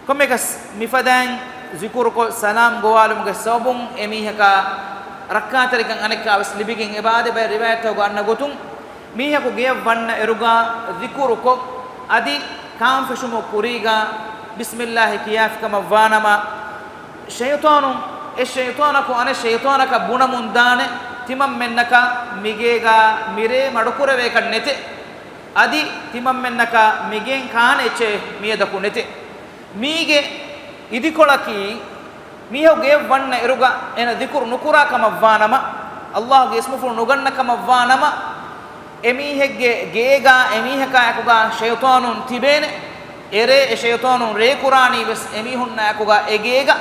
ކޮންމެއަކަސް މިފަދައިން ޒިކުރުކޮށް ސަލާމް ގޮވާލުމުގެ ސަބަބުން އެމީހަކާ ރައްކާތެރިކަން އަނެއްކާވެސް ލިބިގެން އެބައާދޭ. ބައެއް ރިވާޔަތްތަކުގަ އަންނަ ގޮތުން، މީހަކު ގެޔަށް ވަންނަ އިރުގަ ޒިކުރުކޮށް، އަދި ކާން ފެށުމުގެ ކުރީގަ ބިސްމިއްލާހި ކިޔާފިކަމަށް ވާނަމަ، ޝައިޠާނުން އެ ޝައިޠާނަކު އަނެއް ޝައިޠާނަކަށް ބުނަމުން ދާނެ، ތިމަންމެންނަކަށް މިގޭގަ މިރޭ މަޑުކުރެވޭކަށް ނެތޭ. އަދި ތިމަންމެންނަކަށް މިގެއިން ކާނެ އެއްޗެއް މިއަދަކު ނެތޭ. މީގެ އިދިކޮޅަކީ، މީހަކު ގެޔަށް ވަންނަ އިރުގަ އޭނަ ޛިކުރު ނުކުރާ ކަމަށް ވާނަމަ، އައްލާހުގެ އިސްމުފުޅު ނުގަންނަ ކަމަށް ވާނަމަ، އެމީހެއްގެ ގޭގަ އެމީހަކާ އެކުގަ ޝައިޠާނުން ތިބޭނެ. އެރޭ އެ ޝައިޠާނުން ރޭކުރާނީ ވެސް އެމީހުންނާ އެކުގަ އެ ގޭގަ.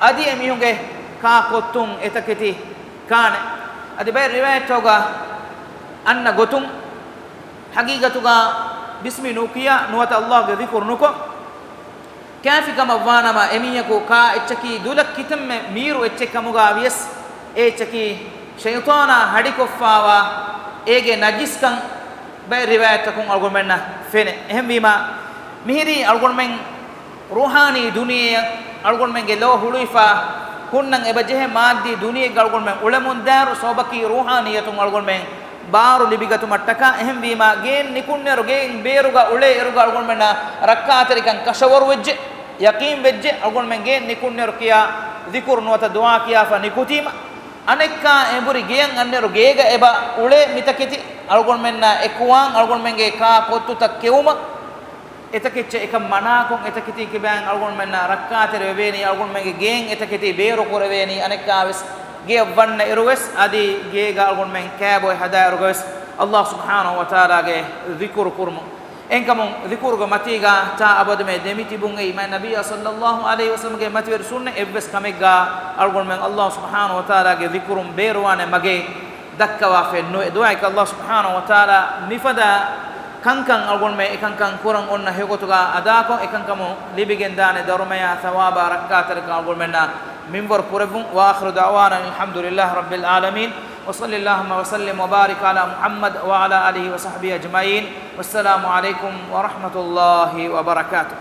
އަދި އެމީހުންގެ ކާ ކޮށްތުން އެތަކެތި ކާނެ. އަދި ބައެއް ރިވާޔަތްތަކުގަ އަންނަ ގޮތުން، ޙަޤީޤަތުގަ ބިސްމި ނުކިޔާ ނުވަތަ އައްލާހުގެ ޛިކުރު ނުކޮށް، ކާފިކަމަށް ވާނަމަ، އެމީހަކު ކާ އެއްޗަކީ ދުލަށް ކިތަންމެ މީރު އެއްޗެއް ކަމުގަ ވިޔަސް، އެ އެއްޗަކީ ޝައިޠާނާ ހަޑިކޮށްފައިވާ އޭގެ ނަޖިސްކަން ބައެއް ރިވާޔަތްތަކުން އަޅުގަނޑުމެންނަށް ފެނޭ. އެހެންވީމާ، މިހިރީ އަޅުގަނޑުމެން ރޫޙާނީ ދުނިޔެއަށް އަޅުގަނޑުމެންގެ ލޯ ހުޅުވިފަ ހުންނަން އެބަ ޖެހޭ މާއްދީ ދުނިޔެއެއްގަ އަޅުގަނޑުމެން އުޅެމުންދާއިރު، ސަބަބަކީ ރޫޙާނިއްޔަތުން އަޅުގަނޑުމެން ބާރު ލިބިގަތުމަށްޓަކާ. އެހެންވީމާ، ގެއިން ނިކުންނައިރު ގެއިން ބޭރުގަ އުޅޭ އިރުގަ އަޅުގަނޑުމެންނަށް ރައްކާތެރިކަން ކަށަވަރުވެއްޖެ، ޔަޤީން ވެއްޖެ، އަޅުގަނޑުމެން ގެއިން ނިކުންނައިރު ކިޔާ ޛިކުރު ނުވަތަ ދުޢާ ކިޔާފަ ނިކުތީމަ، އަނެއްކާ އެނބުރި ގެޔަށް އަންނައިރު ގޭގަ އެބަ އުޅޭ މިތަކެތި އަޅުގަނޑުމެންނާ އެކުވާން، އަޅުގަނޑުމެންގެ ކާ ކޮށްތުތައް ކެއުމަށް، އެތަކެއްޗެއް އެކަން މަނާކޮށް، އެތަކެތީ ކިބައިން އަޅުގަނޑުމެންނާ ރައްކާތެރިވެވޭނީ، އަޅުގަނޑުމެންގެ ގެއިން އެތަކެތީ ބޭރުކުރެވޭނީ، އަނެއްކާވެސް ގެޔަށް ވަންނަ އިރުވެސް، އަދި ގޭގަ އަޅުގަނޑުމެން ކާބޮއެ ހަދާއިރުގަވެސް، އައްލާހު ސުބްޙާނަހު ވަތަޢާލާގެ ޛިކުރު ކުރުމުން. އެހެންކަމުން، ޛިކުރުގެ މަތީގަ ތާ އަބަދުމެ ދެމިތިބުން އެއީ، މާތް ނަބިއްޔާ ޞައްލައްލާހު ޢަލައިހި ވަސައްލަމްގެ މަތިވެރި ސުންނަތް. އެއްވެސް ކަމެއްގަ އަޅުގަނޑުމެން އައްލާހު ސުބްޙާނަހު ވަތަޢާލާގެ ޛިކުރުން ބޭރުވާނެ މަގެއް ދައްކަވާފައެއް ނުވޭ. ދުޢާއަކީ އައްލާހު ސުބްޙާނަހު ވަތަޢާލާ މިފަދަ ކަންކަން އަޅުގަނޑުމެން އެކަންކަން ކުރަން އޮންނަ ހެޔޮގޮތުގަ އަދާކޮށް، އެކަންކަމުން ލިބިގެންދާނެ ދަރުމަޔާ ޘަވާބާ ރައްކާތެރިކަން އަޅުގަނޑުމެންނަށް މިންވަރު ކުރެއްވުން. وآخر دعوانا أن الحمد لله رب العالمين، وصلى اللهم وسلم وبارك على محمد وعلى آله وصحبه أجمعين، والسلام عليكم ورحمة الله وبركاته.